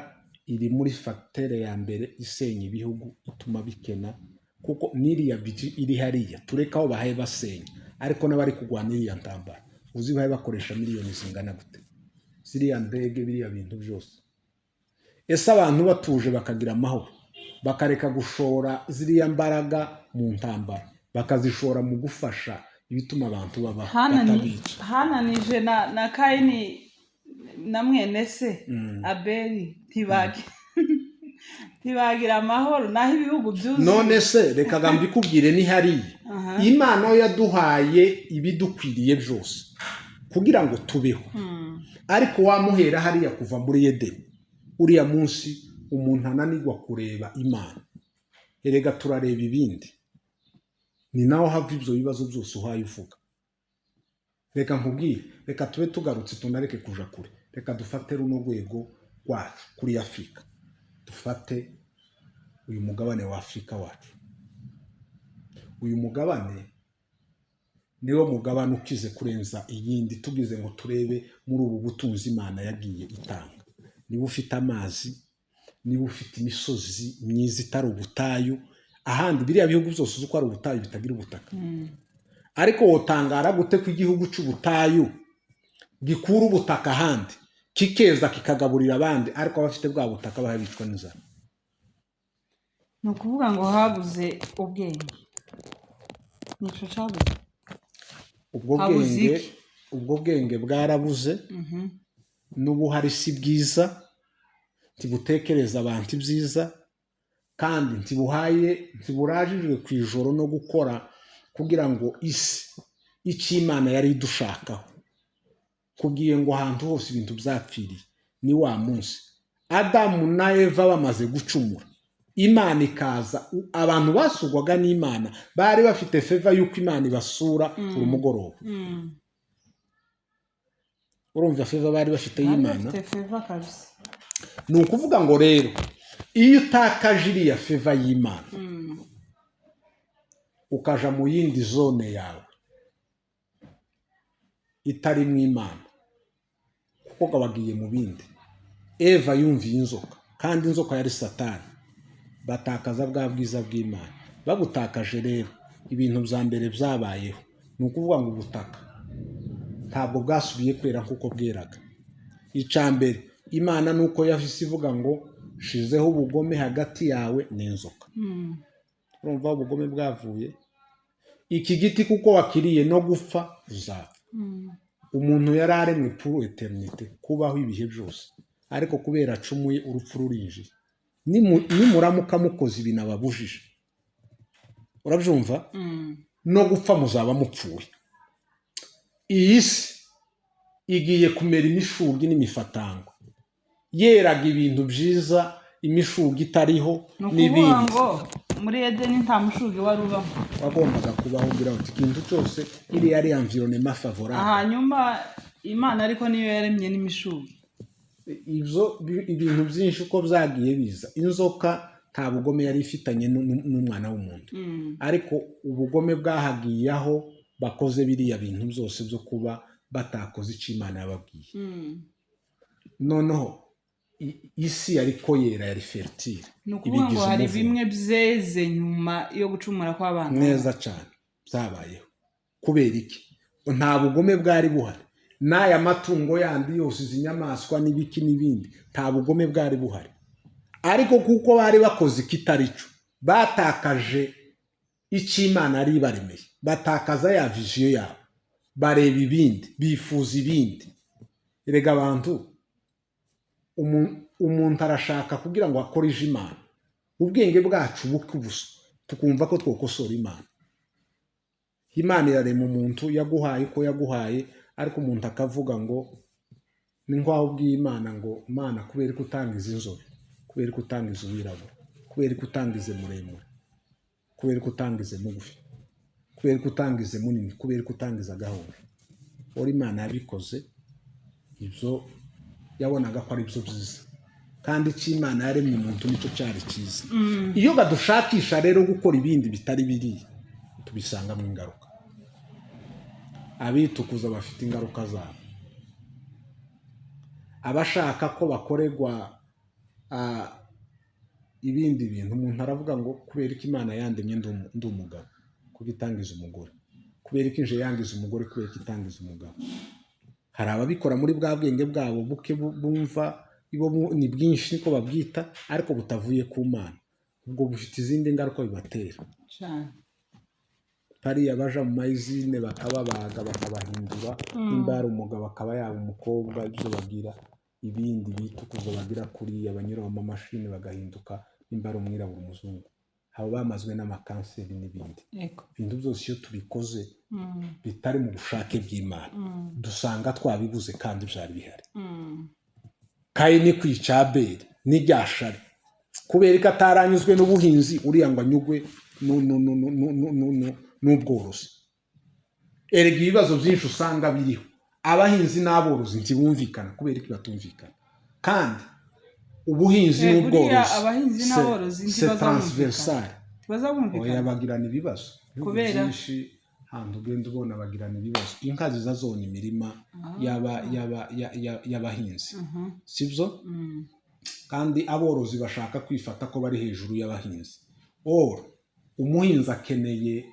iri muri facteur ya mbere isenya ibihugu, ituma bikena, kuko n'iriya biji iri hariya, tureke aho bahaye basenya, ariko n'abari kurwana iriya ntambara, uzi bahaye bakoresha miliyoni zingana gute? Ziriya ndege, biriya bintu byose. Ese abantu batuje bakagira amahoro, bakareka gushora ziriya mbaraga mu ntambara, bakazishora mu gufasha ibituma abantu babaho, batabica? Hananije na Kayini na mwene se Abeli ntibagira amahoro, naho ibihugu byuzuye. None se reka mbikubwire, ni hariya Imana yo yaduhaye ibidukwiriye byose kugira ngo tubeho. Ariko wamuhera hariya kuva muri Edeni, uriya munsi umuntu ananirwa kureba Imana, erega turareba ibindi, ni naho hava ibyo bibazo byose uhaye uvuga. Reka nkubwire, reka tube tugarutse, tunareke kuja kure. Reka dufate runo rwego rwacu kuri Afurika, dufate uyu mugabane wa Afurika wacu. Uyu mugabane niwo mugabane ukize kurenza iyindi. Tugize ngo turebe muri ubu butunzi Imana yagiye itanga, niba ufite amazi, niba ufite imisozi myiza itari ubutayu, ahandi biriya bihugu byose uzi ko ari ubutayu bitagira ubutaka. Ariko wotangara gute ko igihugu cy'ubutayu gikura ubutaka ahandi, kikeza, kikagaburira abandi, ariko abafite bwa butaka bahabicwa n'inzara? Ni ukuvuga ngo habuze ubwenge, nicyo cyabuze. Ubwo Habuze bwenge iki? Ubwo bwenge bwarabuze, n'ubuhari si bwiza, ntibutekereza abantu ibyiza, kandi ntibuhaye, ntiburajijwe ku ijoro no gukora kugira ngo isi icyo Imana yari idushakaho. Kubwiye ngo ahantu hose ibintu byapfiriye ni wa munsi Adamu na Eva bamaze gucumura, Imana ikaza. Abantu basugwaga n'Imana bari bafite faveur y'uko Imana ibasura buri mugoroba. Urumva faveur bari bafite Bari y'Imana? bafite faveur kabisa. Ni ukuvuga ngo rero iyo utakaje iriya faveur y'Imana, ukaja mu yindi zone yawe itari mu Imana, kuko wagiye mu bindi. Eva yumviye inzoka, kandi inzoka yari Satani. Batakaza bwa bwiza bw'Imana. Babutakaje rero, ibintu bya mbere byabayeho ni ukuvuga ngo ubutaka ntabwo bwasubiye kwera nk'uko bweraga. Icya mbere, Imana ni uko yahise ivuga ngo shizeho ubugome hagati yawe n'inzoka. Urumva aho ubugome bwavuye? Iki giti kuko wakiriye, no gupfa uzapfa. Umuntu yari aremwe pour éternité, kubaho ibihe byose, ariko kubera acumuye, urupfu rurinjiye. Nimuramuka mukoze ibintu ababujije, urabyumva, no gupfa muzaba mupfuye. Iyi si igiye kumera imishugi n'imifatangwe. Yeraga ibintu byiza, imishugi itariho Ni ukuvuga n'ibindi. ngo muri Edeni nta mushugi wari ubamo? Wagombaga kubaho ugira uti ikintu cyose iriya ari environnement favorable. Hanyuma Imana ariko niyo yaremye n'imishugi? Ibyo ibintu byinshi uko byagiye biza, inzoka nta bugome yari ifitanye n'umwana w'umuntu, ariko ubugome bwahagiye aho bakoze biriya bintu byose byo kuba batakoze icyo Imana yababwiye. Noneho isi yari ko yera, yari fertile. Ni ukuvuga ngo Ibigize hari umuvumo. bimwe byeze nyuma yo gucumura kw'abana. Neza cyane. Byabayeho kubera iki? Nta bugome bwari buhari. N'aya matungo yandi yose, izi nyamaswa n'ibiki n'ibindi, nta bugome bwari buhari, ariko kuko bari bakoze ikitari cyo, batakaje icyo Imana yari ibaremeye, batakaza ya vision yabo, bareba ibindi, bifuza ibindi. Erega abantu, umuntu arashaka kugira ngo akore ije Imana. Ubwenge bwacu buke ubusa, tukumva ko twokosora Imana. Imana irarema umuntu, yaguhaye uko yaguhaye, ariko umuntu akavuga ngo ni nk'aho ubwiye Imana ngo: "Imana, kubera ko utangiza inzobe, kubera ko utangiza uwirabura, kubera ko utangize muremure, kubera ko utangize mugufi, kubera ko utangize munini, kubera ko utangiza gahoro?" Ora Imana yabikoze ibyo yabonaga ko ari byo byiza, kandi icyo Imana yaremye umuntu nicyo cyari cyiza. Iyo badushakisha rero gukora ibindi bitari biriya, tubisangamo ingaruka. Abitukuza bafite ingaruka zabo, abashaka ko bakorerwa ibindi bintu. Umuntu aravuga ngo kubera ko Imana yandemye ndi umugabo, kuko itangiza umugore, kubera ko inje yangiza umugore, kubera ko itangiza umugabo. Hari ababikora muri bwa bwenge bwabo buke, bumva ibo ni bwinshi, niko babwita, ariko butavuye ku Mana. Ubwo bufite izindi ngaruka bibatera. Cyane. Hariya baja mu mayizine bakababaga, bakabahindura, nimba yari umugabo akaba yaba umukobwa. Ibyo bagira ibindi bitukuzo bagira kuriya, banyura mu mamashini bagahinduka, nimba ari umwirabura, umuzungu. Abo bamazwe n'amakanseri n'ibindi. Ibintu byose iyo tubikoze bitari mu bushake bw'Imana, dusanga twabibuze kandi byari bihari. Kayini kwica Abeli n'iryashari, kubera ko ataranyuzwe n'ubuhinzi, uriya ngo anyugwe n'ubworozi. Erega ibibazo byinshi usanga biriho, abahinzi n'aborozi ntibumvikana. Kubera ko batumvikana, kandi ubuhinzi Buriya n'ubworozi abahinzi n'aborozi c'est ntibazabumvikana. transversal. Ntibazabumvikana. Oya, bagirana ibibazo. Ibihugu Kubera? byinshi hantu ugenda ubona bagirana ibibazo. Inka ziza zona imirima y'abahinzi, sibyo? Kandi aborozi bashaka kwifata ko bari hejuru y'abahinzi. Or umuhinzi akeneye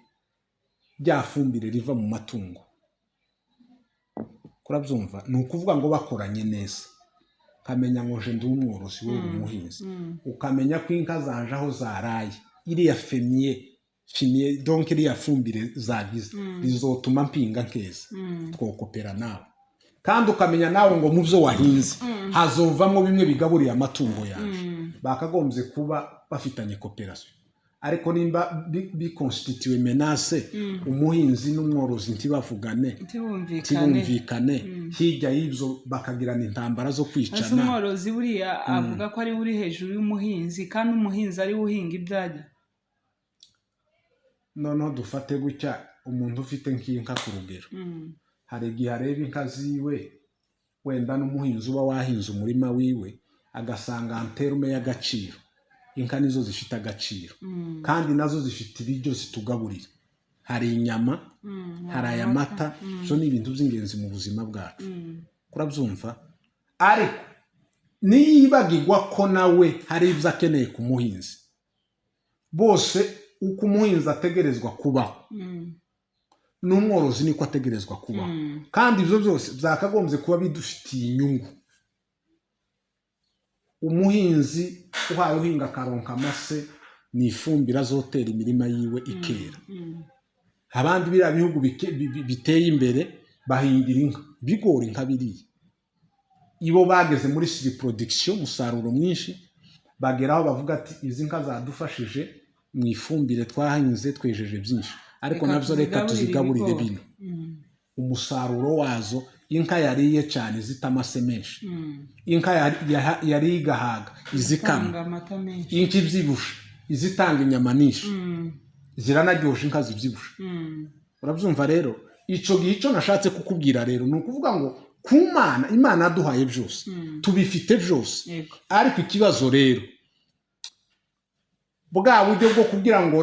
rya fumbire riva mu matungo, kurabyumva? Ni ukuvuga ngo bakoranye neza, ukamenya ngo nje ndi umworozi, wowe uri umuhinzi, ukamenya ko inka zanje aho zaraye, iriya fumier, donc iriya fumbire zagize rizotuma mpinga nkeza, twokopera nawe. Kandi ukamenya nawe ngo mu byo wahinze hazovamo bimwe bigaburiye amatungo yanjye. Bakagombye kuba bafitanye coopération. Ariko nimba biconstitué menace, umuhinzi n'umworozi ntibavugane, ntibumvikane, ntibumvikane, hirya y'ibyo bakagirana intambara zo Ese kwicana. umworozi buriya avuga ko ari we uri hejuru y'umuhinzi, kandi umuhinzi ari we uhinga ibyo arya? Noneho dufate gutya, umuntu ufite nk'inka ku rugero, hari igihe areba inka ziwe, wenda n'umuhinzi uba wahinze umurima wiwe, agasanga en terme y'agaciro inka nizo zifite agaciro, kandi nazo zifite ibiryo zitugaburira. Hari inyama, hari aya mata, zo ni ibintu by'ingenzi mu buzima bwacu. Kurabyumva? Ariko niyibagirwa ko nawe hari ibyo akeneye ku muhinzi. Bose uko umuhinzi ategerezwa kubaho, n'umworozi niko ategerezwa kubaho, kandi ibyo byose byakagombye kuba bidufitiye inyungu. Umuhinzi uhaye uhinga akaronka amase, ni ifumbire azotera imirima yiwe ikera. Abandi biriya bihugu biteye imbere bahingira inka bigori nka biriya. Ibo bageze muri surproduction, umusaruro mwinshi, bageraho bavuga ati: "Izi nka zadufashije mu ifumbire, twahinze twejeje byinshi, ariko Reka nabyo reka tuzigaburire tuzigaburire ibigori." bino." Umusaruro wazo, inka yariye cyane zita amase menshi, inka yariye igahaga izikama, Itanga amata menshi. Inka ibyibushe izitanga inyama nyinshi, ziranaryosha inka zibyibushe. Urabyumva rero? Icyo gihe, icyo nashatse kukubwira rero ni ukuvuga ngo ku Mana, Imana yaduhaye byose, tubifite byose. Ariko ikibazo rero, bwa buryo bwo kugira ngo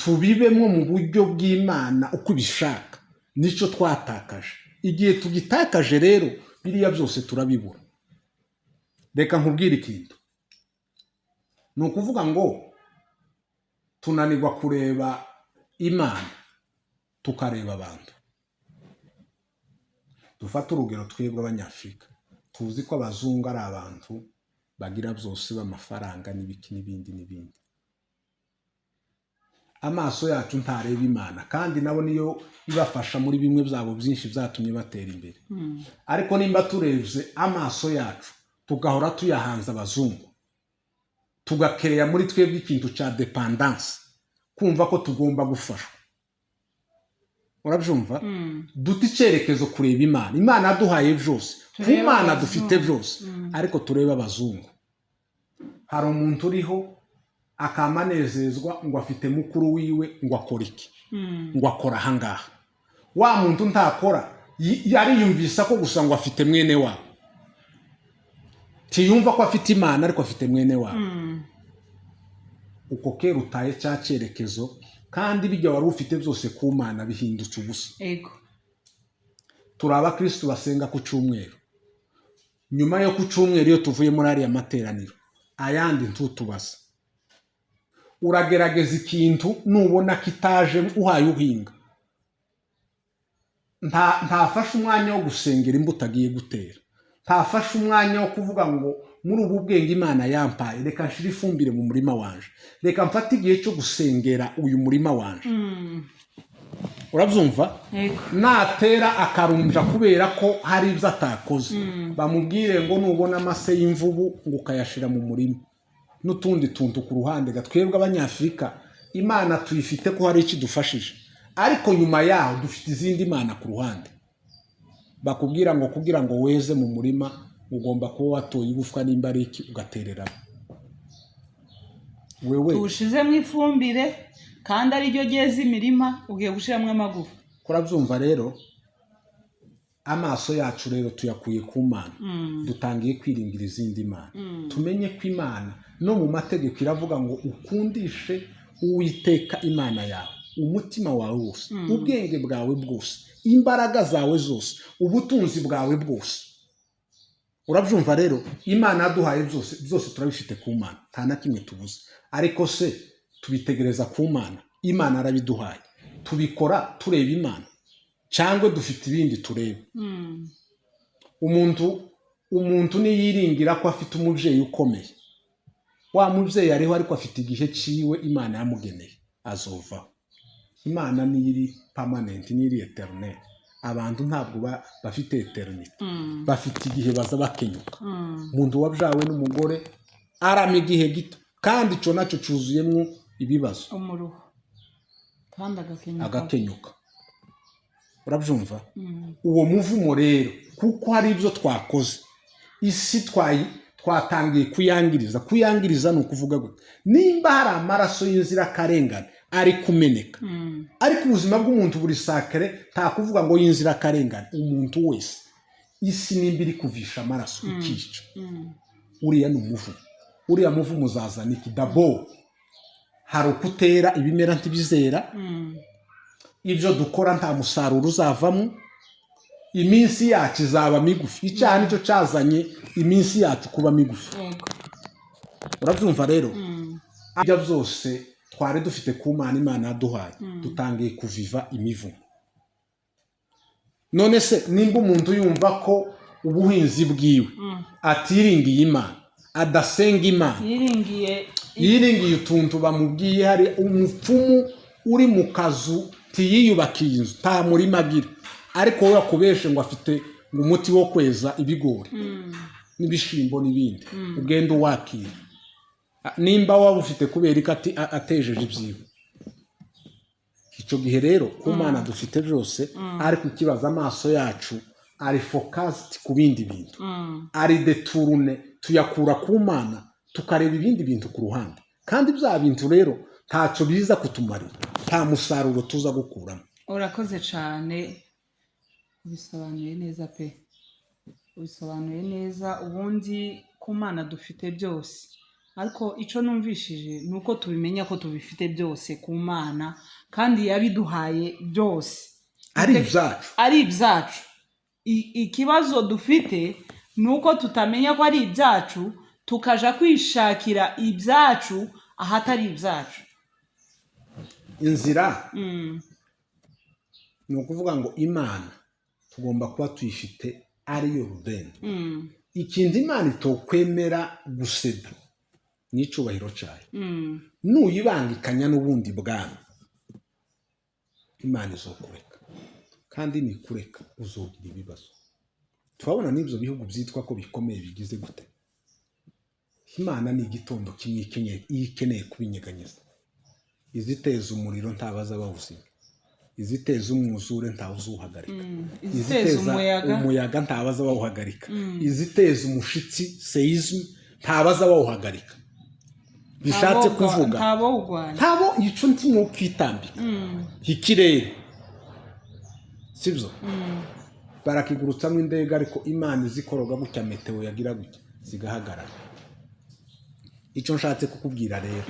tubibemo mu buryo bw'Imana uko ibishaka, nicyo twatakaje. Igihe tugitakaje rero, biriya byose turabibura. Reka nkubwire ikintu: ni ukuvuga ngo tunanirwa kureba Imana, tukareba abantu. Dufate urugero, twebwe Abanyafurika tuzi ko abazungu ari abantu bagira byose, b'amafaranga n'ibiki n'ibindi n'ibindi. Amaso yacu ntareba Imana, kandi nabo niyo ibafasha muri bimwe byabo byinshi byatumye batera imbere. Ariko nimba turebye amaso yacu tugahora tuyahanze abazungu, tugakereya muri twebwe ikintu cya dépendance, kumva ko tugomba gufashwa, urabyumva? Duta icyerekezo kureba Imana. Imana yaduhaye byose. Ku Turebe Mana abazungu. dufite byose, ariko turebe abazungu. Hari umuntu uriho akamanezezwa ngo afite mukuru wiwe ngo akora iki, ngo akora ahangaha. Wa muntu ntakora, yariyumvisa ko gusa ngo afite mwene wabo. Ntiyumva ko afite Imana, ariko afite mwene wabo. Uko kera utaye cya cyerekezo, kandi bijya wari ufite byose ku Mana bihindutse ubusa. Turi abakirisitu basenga ku cyumweru. Nyuma yo ku cyumweru, iyo tuvuye muri ariya materaniro ayandi, ntutubaza. Uragerageza ikintu, nubona kitaje, uhaye uhinga, ntafashe umwanya wo gusengera imbuto agiye gutera, ntafashe umwanya wo kuvuga ngo: "Muri ubu bwenge Imana yampaye, reka nshire ifumbire mu murima wanje, reka mfate igihe cyo gusengera uyu murima wanje." Urabyumva? Yego. Natera akarunja kubera ko hari ibyo atakoze, bamubwire ngo nubona amase y'imvubu ngo ukayashira mu murima n'utundi tuntu ku ruhande. Twebwe Abanyafurika Imana tuyifite ko hari icyo idufashije, ariko nyuma yaho dufite izindi mana ku ruhande. Bakubwira ngo kugira ngo weze mu murima ugomba kuba watoye igufwa, nimba ari iki, ugatereramo wewe. Tuwushizemo ifumbire kandi ariryo ryeza imirima, ugiye gushyiramo amagufa. Kurabyumva rero? Amaso yacu rero tuyakuye ku Mana, dutangiye kwiringira izindi mana. Tumenye ko Imana no mu mategeko iravuga ngo ukundishe Uwiteka Imana yawe umutima wawe wose, ubwenge bwawe bwose, imbaraga zawe zose, ubutunzi bwawe bwose. Urabyumva rero? Imana yaduhaye byose, byose turabifite ku Mana, nta na kimwe tubuze. Ariko se tubitegereza ku Mana? Imana yarabiduhaye, tubikora tureba Imana cyangwa dufite ibindi tureba? Umuntu niyiringira ko afite umubyeyi ukomeye, wa mubyeyi ariho, ariko afite igihe cyiwe Imana yamugeneye, azovaho. Imana niyo iri permanent, niyo iri éternel. Abantu ntabwo bafite éternité, bafite igihe baza bakenyuka. Umuntu wabyawe n'umugore arama igihe gito, kandi icyo nacyo cyuzuyemo Ibibazo. Umuruho kandi agakenyuka. Agakenyuka, urabyumva? Uwo muvumo rero, kuko hari ibyo twakoze, isi twatangiye kuyangiriza. Kuyangiriza ni ukuvuga gute? Nimba hari amaraso y'inzirakarengane ari kumeneka, ariko ubuzima bw'umuntu buri sacré, nta kuvuga ngo y'inzirakarengane, umuntu wese. Isi nimba iri kuvisha amaraso ikica, uriya ni umuvumo. Uriya muvumo uzazana iki? D'abord hari ukutera ibimera ntibizera, ibyo dukora nta musaruro uzavamo, iminsi yacu izaba migufi. Icyaha nicyo cyazanye iminsi yacu kuba migufi. Urabyumva rero? Ibyo byose twari dufite ku Mana, Imana yaduhaye, dutangiye kuviva imivumo. None se nimba umuntu yumva ko ubuhinzi bwiwe atiringiye Imana, adasenga Imana, yiringiye yiringiye utuntu bamubwiye, hari umupfumu uri mu kazu, tiyiyubakiye inzu, nta murima agira, ariko wowe akubeshe ngo afite ngo umuti wo kweza ibigori n'ibishimbo n'ibindi, ugenda uwakira. Nimba waba ufite, kubera ko atejeje ibyiwe. Icyo gihe rero ku Mana dufite byose, ariko ikibazo amaso yacu ari focused ku bindi bintu, ari détourné, tuyakura ku Mana tukareba ibindi bintu ku ruhande, kandi bya bintu rero ntacyo biza kutumarira, nta musaruro tuza gukuramo. Urakoze cyane, ubisobanuye neza pe, ubisobanuye neza. Ubundi ku Mana dufite byose, ariko icyo numvishije ni uko tubimenya ko tubifite byose ku Mana, kandi yabiduhaye byose. Ari ibyacu. Ari ibyacu. Ikibazo dufite ni uko tutamenya ko ari ibyacu, tukaja kwishakira ibyacu ahatari ibyacu. Inzira ni ukuvuga ngo Imana tugomba kuba tuyifite, ariyo rudende. Ikintu Imana itokwemera guseda ni icyubahiro cyayo. Nuyibangikanya n'ubundi bwami, Imana izokureka, kandi nikureka uzogira ibibazo. Turabona n'ibyo bihugu byitwa ko bikomeye bigize gute? Imana ni igitondo kimwe iyo ikeneye kubinyeganyeza. Iziteza umuriro ntabaza bawuzimya, iziteza umwuzure ntawuzuhagarika, iziteza umuyaga, umuyaga ntabaza bawuhagarika, iziteza umushitsi, séisme, ntabaza bawuhagarika. Bishatse kuvuga ntabowugwanya. Ntabo ico ntimwo kwitambika ikirere, sibyo? Barakigurutsamo indege, ariko Imana izikoroga gutya, météo yagira gutya zigahagarara. Icyo nshatse kukubwira rero,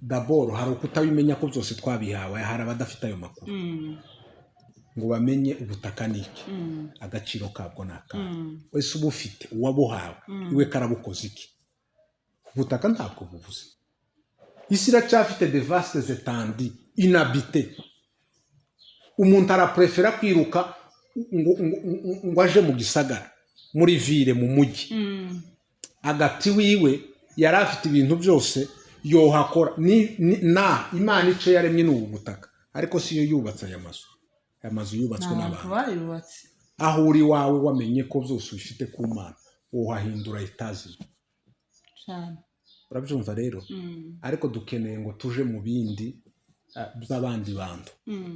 d'abord hari ukutabimenya ko byose twabihawe. Hari abadafite ayo makuru ngo bamenye ubutaka ni iki, agaciro kabwo ni akahe, wese uba ufite uwabuhawe iwe karabukoze iki. Ubutaka ntabwo bubuze. Isi iracyafite de vastes étendues inhabitées. Umuntu araprefera kwiruka ngo aje mu gisagara, muri ville, mu mujyi, agati wiwe yari afite ibintu byose yohakora. Ni na Imana icyo yaremye ni ubu butaka, ariko siyo yubatse aya mazu. Aya mazu yubatswe ntabwo n'abantu. Bayubatse. Aho uri iwawe, wamenye ko byose ubifite ku Mana, wohahindura itazi. Cyane. Urabyumva rero? Ariko dukeneye ngo tuje mu bindi by'abandi bantu,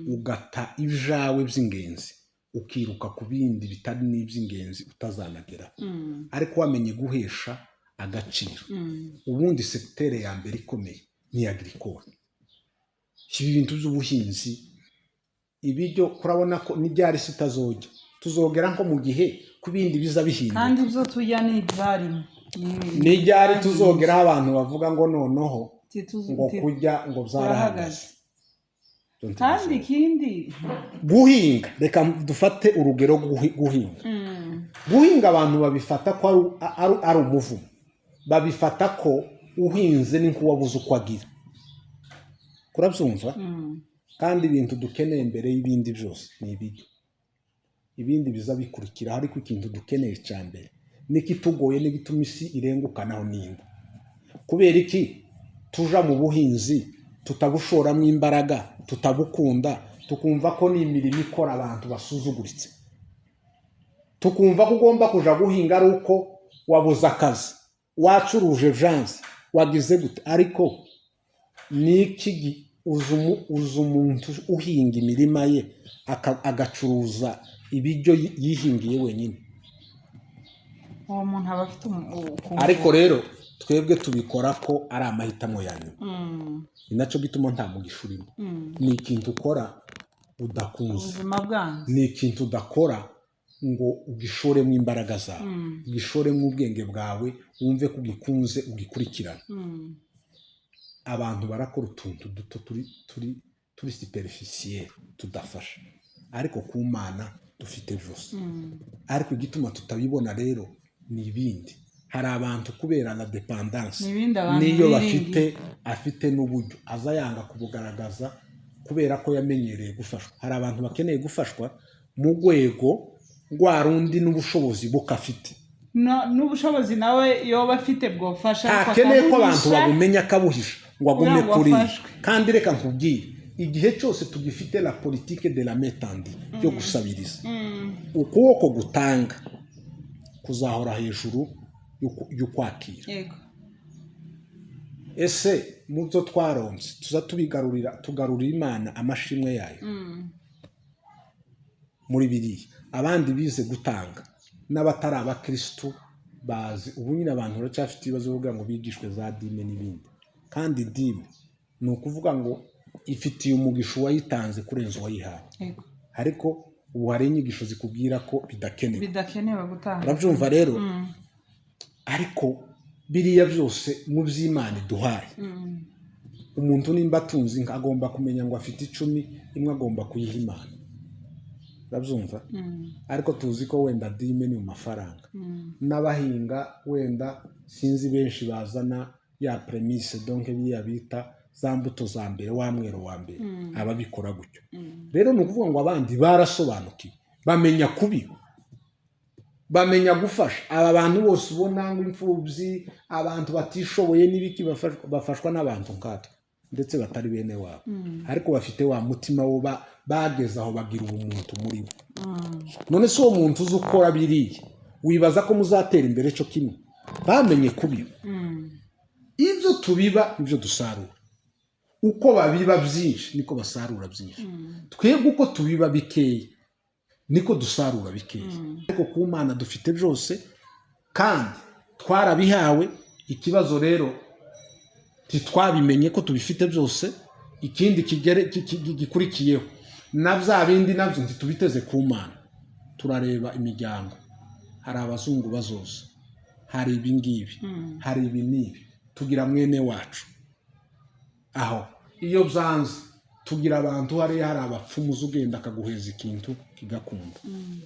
ugata ibyawe by'ingenzi ukiruka ku bindi bitari n'iby'ingenzi utazanageraho, ariko wamenye guhesha agaciro. Ubundi secteur ya mbere ikomeye ni agricole, ibi bintu by'ubuhinzi, ibiryo. Kurabona ko n'ibyari si itazojya, tuzogera nko mu gihe ku bindi biza bihinduka. Kandi ibyo turya ni ibyarimo. N'ibyari tuzogeraho abantu bavuga ngo noneho ngo kurya ngo byarahagaze. Kandi ikindi, Guhinga, reka dufate urugero, guhinga. Guhinga abantu babifata ko ari umuvumo, babifata ko uhinze ni nk'uwabuze uko agira. Kurabyumva? Kandi ibintu dukeneye mbere y'ibindi byose ni ibiryo, ibindi biza bikurikira. Ariko ikintu dukeneye cya mbere n'ikitugoye n'igituma isi irengukanaho n'inda, kubera iki tuja mu buhinzi tutabushoramo imbaraga, tutabukunda, tukumva ko ni imirimo ikora abantu basuzuguritse, tukumva ko ugomba kuja guhinga ari uko wabuze akazi, wacuruje janse, wagize gute? Ariko Ni iki uzi umuntu uhinga imirima ye agacuruza ibiryo yihingiye wenyine? Uwo muntu aba afite ukuntu. Ariko rero twebwe tubikora ko ari amahitamo ya nyuma. Ni nacyo gituma nta mugisha urimo. Ni ikintu ukora udakunze. Ubuzima bwanze. Ni ikintu udakora ngo ugishoremo imbaraga zawe, ugishoremo ubwenge bwawe, wumve ko ugikunze, ugikurikirana. Abantu barakora utuntu duto turi superficiel, tudafasha, ariko ku Mana dufite byose. Ariko igituma tutabibona rero ni ibindi. Hari abantu kubera la dépendance, Ni ibindi abantu niyo biringiye. bafite, afite n'uburyo, aza yanga kubugaragaza kubera ko yamenyereye gufashwa. Hari abantu bakeneye gufashwa mu rwego rwa rundi n'ubushobozi buke afite. N'ubushobozi nawe yoba afite bwofasha, ariko Ntakeneye ko abantu akabuhisha. babumenya, akabuhisha ngo agume Kugira ngo kuri. afashwe. Kandi reka nkubwire, igihe cyose tugifite la politique de la main tendue yo gusabiriza, ukuboko gutanga kuzahora hejuru y'ukwakira. Ese mu byo twaronse tuza tubigarurira, tugarurira Imana amashimwe yayo muri biriya? Abandi bize gutanga n'abatari abakirisitu bazi. Ubu nyine abantu baracyafite ibibazo byo kuvuga ngo bigishwe za dîme n'ibindi, kandi dîme ni ukuvuga ngo ifitiye umugisha uwayitanze kurenza uwayihawe. Ariko ubu hari inyigisho zikubwira ko bidakenewe. Bidakenewe gutanga. Urabyumva rero? Ariko biriya byose mu by'Imana iduhaye, umuntu nimba atunze inka agomba kumenya ngo afite 10, imwe agomba kuyiha Imana. Urabyumva? Ariko tuzi ko wenda dîme ni mu mafaranga, n'abahinga wenda sinzi, benshi bazana ya prémices, donc biriya bita za mbuto za mbere, wa mwero wa mbere, ababikora gutyo. Rero ni ukuvuga ngo abandi barasobanukiwe, bamenya kubiba, bamenya gufasha. Aba bantu bose ubona ngo imfubyi, abantu batishoboye n'ibiki, bafashwa n'abantu nkatwe, ndetse batari bene wabo, ariko bafite wa mutima wo bageze aho bagira ubumuntu muri bo. None se uwo muntu uzi ukora biriya, wibaza ko muzatera imbere cyo kimwe? Bamenye kubiba. Ibyo tubiba nibyo dusarura. Uko babiba byinshi niko basarura byinshi. Twebwe uko tubiba bikeya niko dusarura bikeya. Ariko ku Mana dufite byose kandi twarabihawe. Ikibazo rero, ntitwabimenye ko tubifite byose. Ikindi gikurikiyeho, na bya bindi nabyo ntitubiteze ku Mana. Turareba imiryango, hari abazungu bazoza, hari ibi ngibi, hari ibi n'ibi, tugira mwene wacu aho. Iyo byanze tugira abantu hariya, hari abapfumu, uza ugenda akaguheza ikintu kigakunda.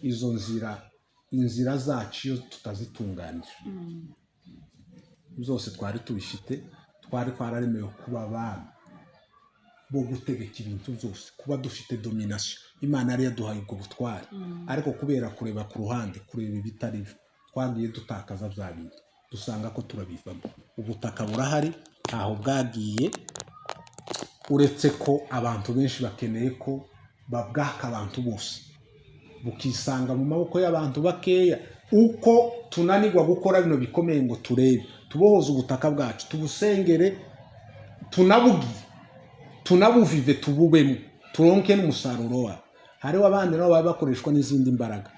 Izo nzira, inzira zacu iyo tutazitunganije, byose twari tubifite. Twari twararemewe kuba abami bo gutegeka ibintu byose, kuba dufite domination. Imana yari yaduhaye ubwo butware, ariko kubera kureba ku ruhande, kureba ibitari byo, twagiye dutakaza bya bintu, dusanga ko turabivamo. Ubutaka burahari, ntaho bwagiye, uretse ko abantu benshi bakeneye ko babwaka abantu bose, bukisanga mu maboko y'abantu bakeya. Uko tunanirwa gukora bino bikomeye ngo turebe tubohoze ubutaka bwacu, tubusengere, tunabugire, tunabuvive, tububemo, turonke n'umusaruro wabo. Hariho abandi nabo baba bakoreshwa n'izindi mbaraga,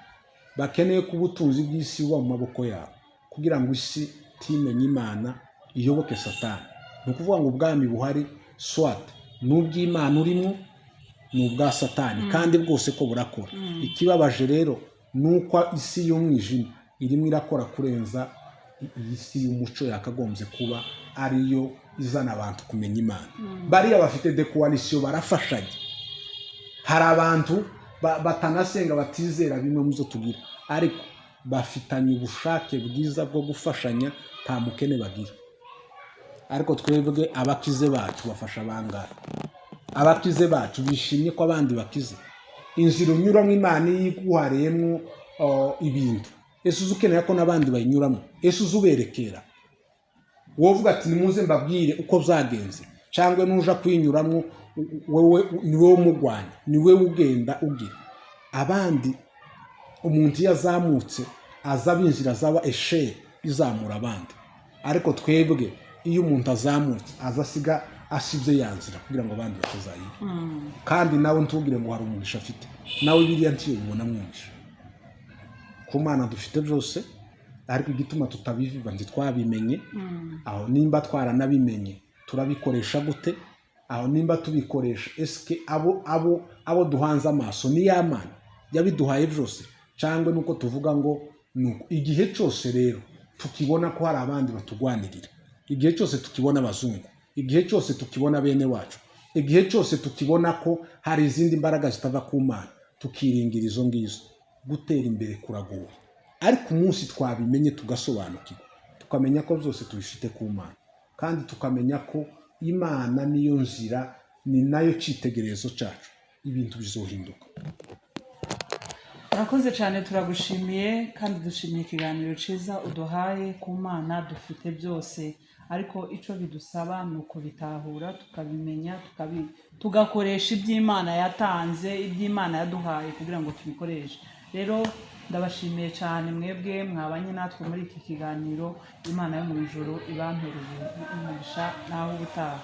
bakeneye ko ubutunzi bw'isi buba mu maboko yabo kugira ngo isi timenye Imana, iyoboke Satani. Ni ukuvuga ngo ubwami buhari, soit ni ubw'Imana urimo, ni ubwa Satani, kandi bwose ko burakora. Ikibabaje rero ni uko isi y'umwijima irimo irakora kurenza iyi si y'umuco yakagombye kuba ariyo izana abantu kumenya Imana. Bariya bafite des coalitions, barafashanya. Hari abantu batanasenga, batizera bimwe mu byo tugira, ariko bafitanye ubushake bwiza bwo gufashanya, nta mukene bagira. Ariko twebwe abakize bacu bafasha bangahe? Abakize bacu bishimye ko abandi bakize? Inzira unyuramo, Imana iyo iguhariyemo ibintu, ese uzi ukenera ko n'abandi bayinyuramo? Ese uzi uberekera, wowe uvuga ati: "Nimuze mbabwire uko byagenze"? Cyangwa nuja kuyinyuramo, wowe ni wowe umugwanya, ni wowe ugenda ugira abandi? Umuntu iyo azamutse aza abinjira, azaba échelle izamura abandi. Ariko twebwe iyo umuntu azamutse aza asiga Asibye ya nzira kugira ngo abandi batazayiba. Kandi nawe ntubwire ngo hari umugisha afite, nawe biriya ntiyobibona umugisha. Ku Mana dufite byose, ariko igituma tutabivuga, ntitwabimenye. Aho nimba twaranabimenye, turabikoresha gute? Aho nimba tubikoresha, esike abo duhanze amaso ni ya Mana yabiduhaye byose, cyangwa nuko tuvuga ngo nuko? Igihe cyose rero tukibona ko hari abandi batugwanirira, igihe cyose tukibona abazungu, igihe cyose tukibona bene wacu, igihe cyose tukibona ko hari izindi mbaraga zitava ku Mana, tukiringira izo ngizo, gutera imbere kuragoye. Ariko umunsi twabimenye, tugasobanukirwa, tukamenya ko byose tubifite ku Mana, kandi tukamenya ko Imana niyo nzira, ni nayo cyitegererezo cyacu, ibintu bizohinduka. Urakoze cyane, turagushimiye kandi dushimiye ikiganiro cyiza uduhaye. Ku Mana dufite byose, ariko icyo bidusaba ni ukubitahura, tukabimenya, tugakoresha iby'Imana yatanze, iby'Imana yaduhaye kugira ngo tubikoreshe. Rero ndabashimiye cyane mwebwe mwabanye natwe muri iki kiganiro. Imana yo mu ijuru ibampereye umugisha. Naho ubutaha.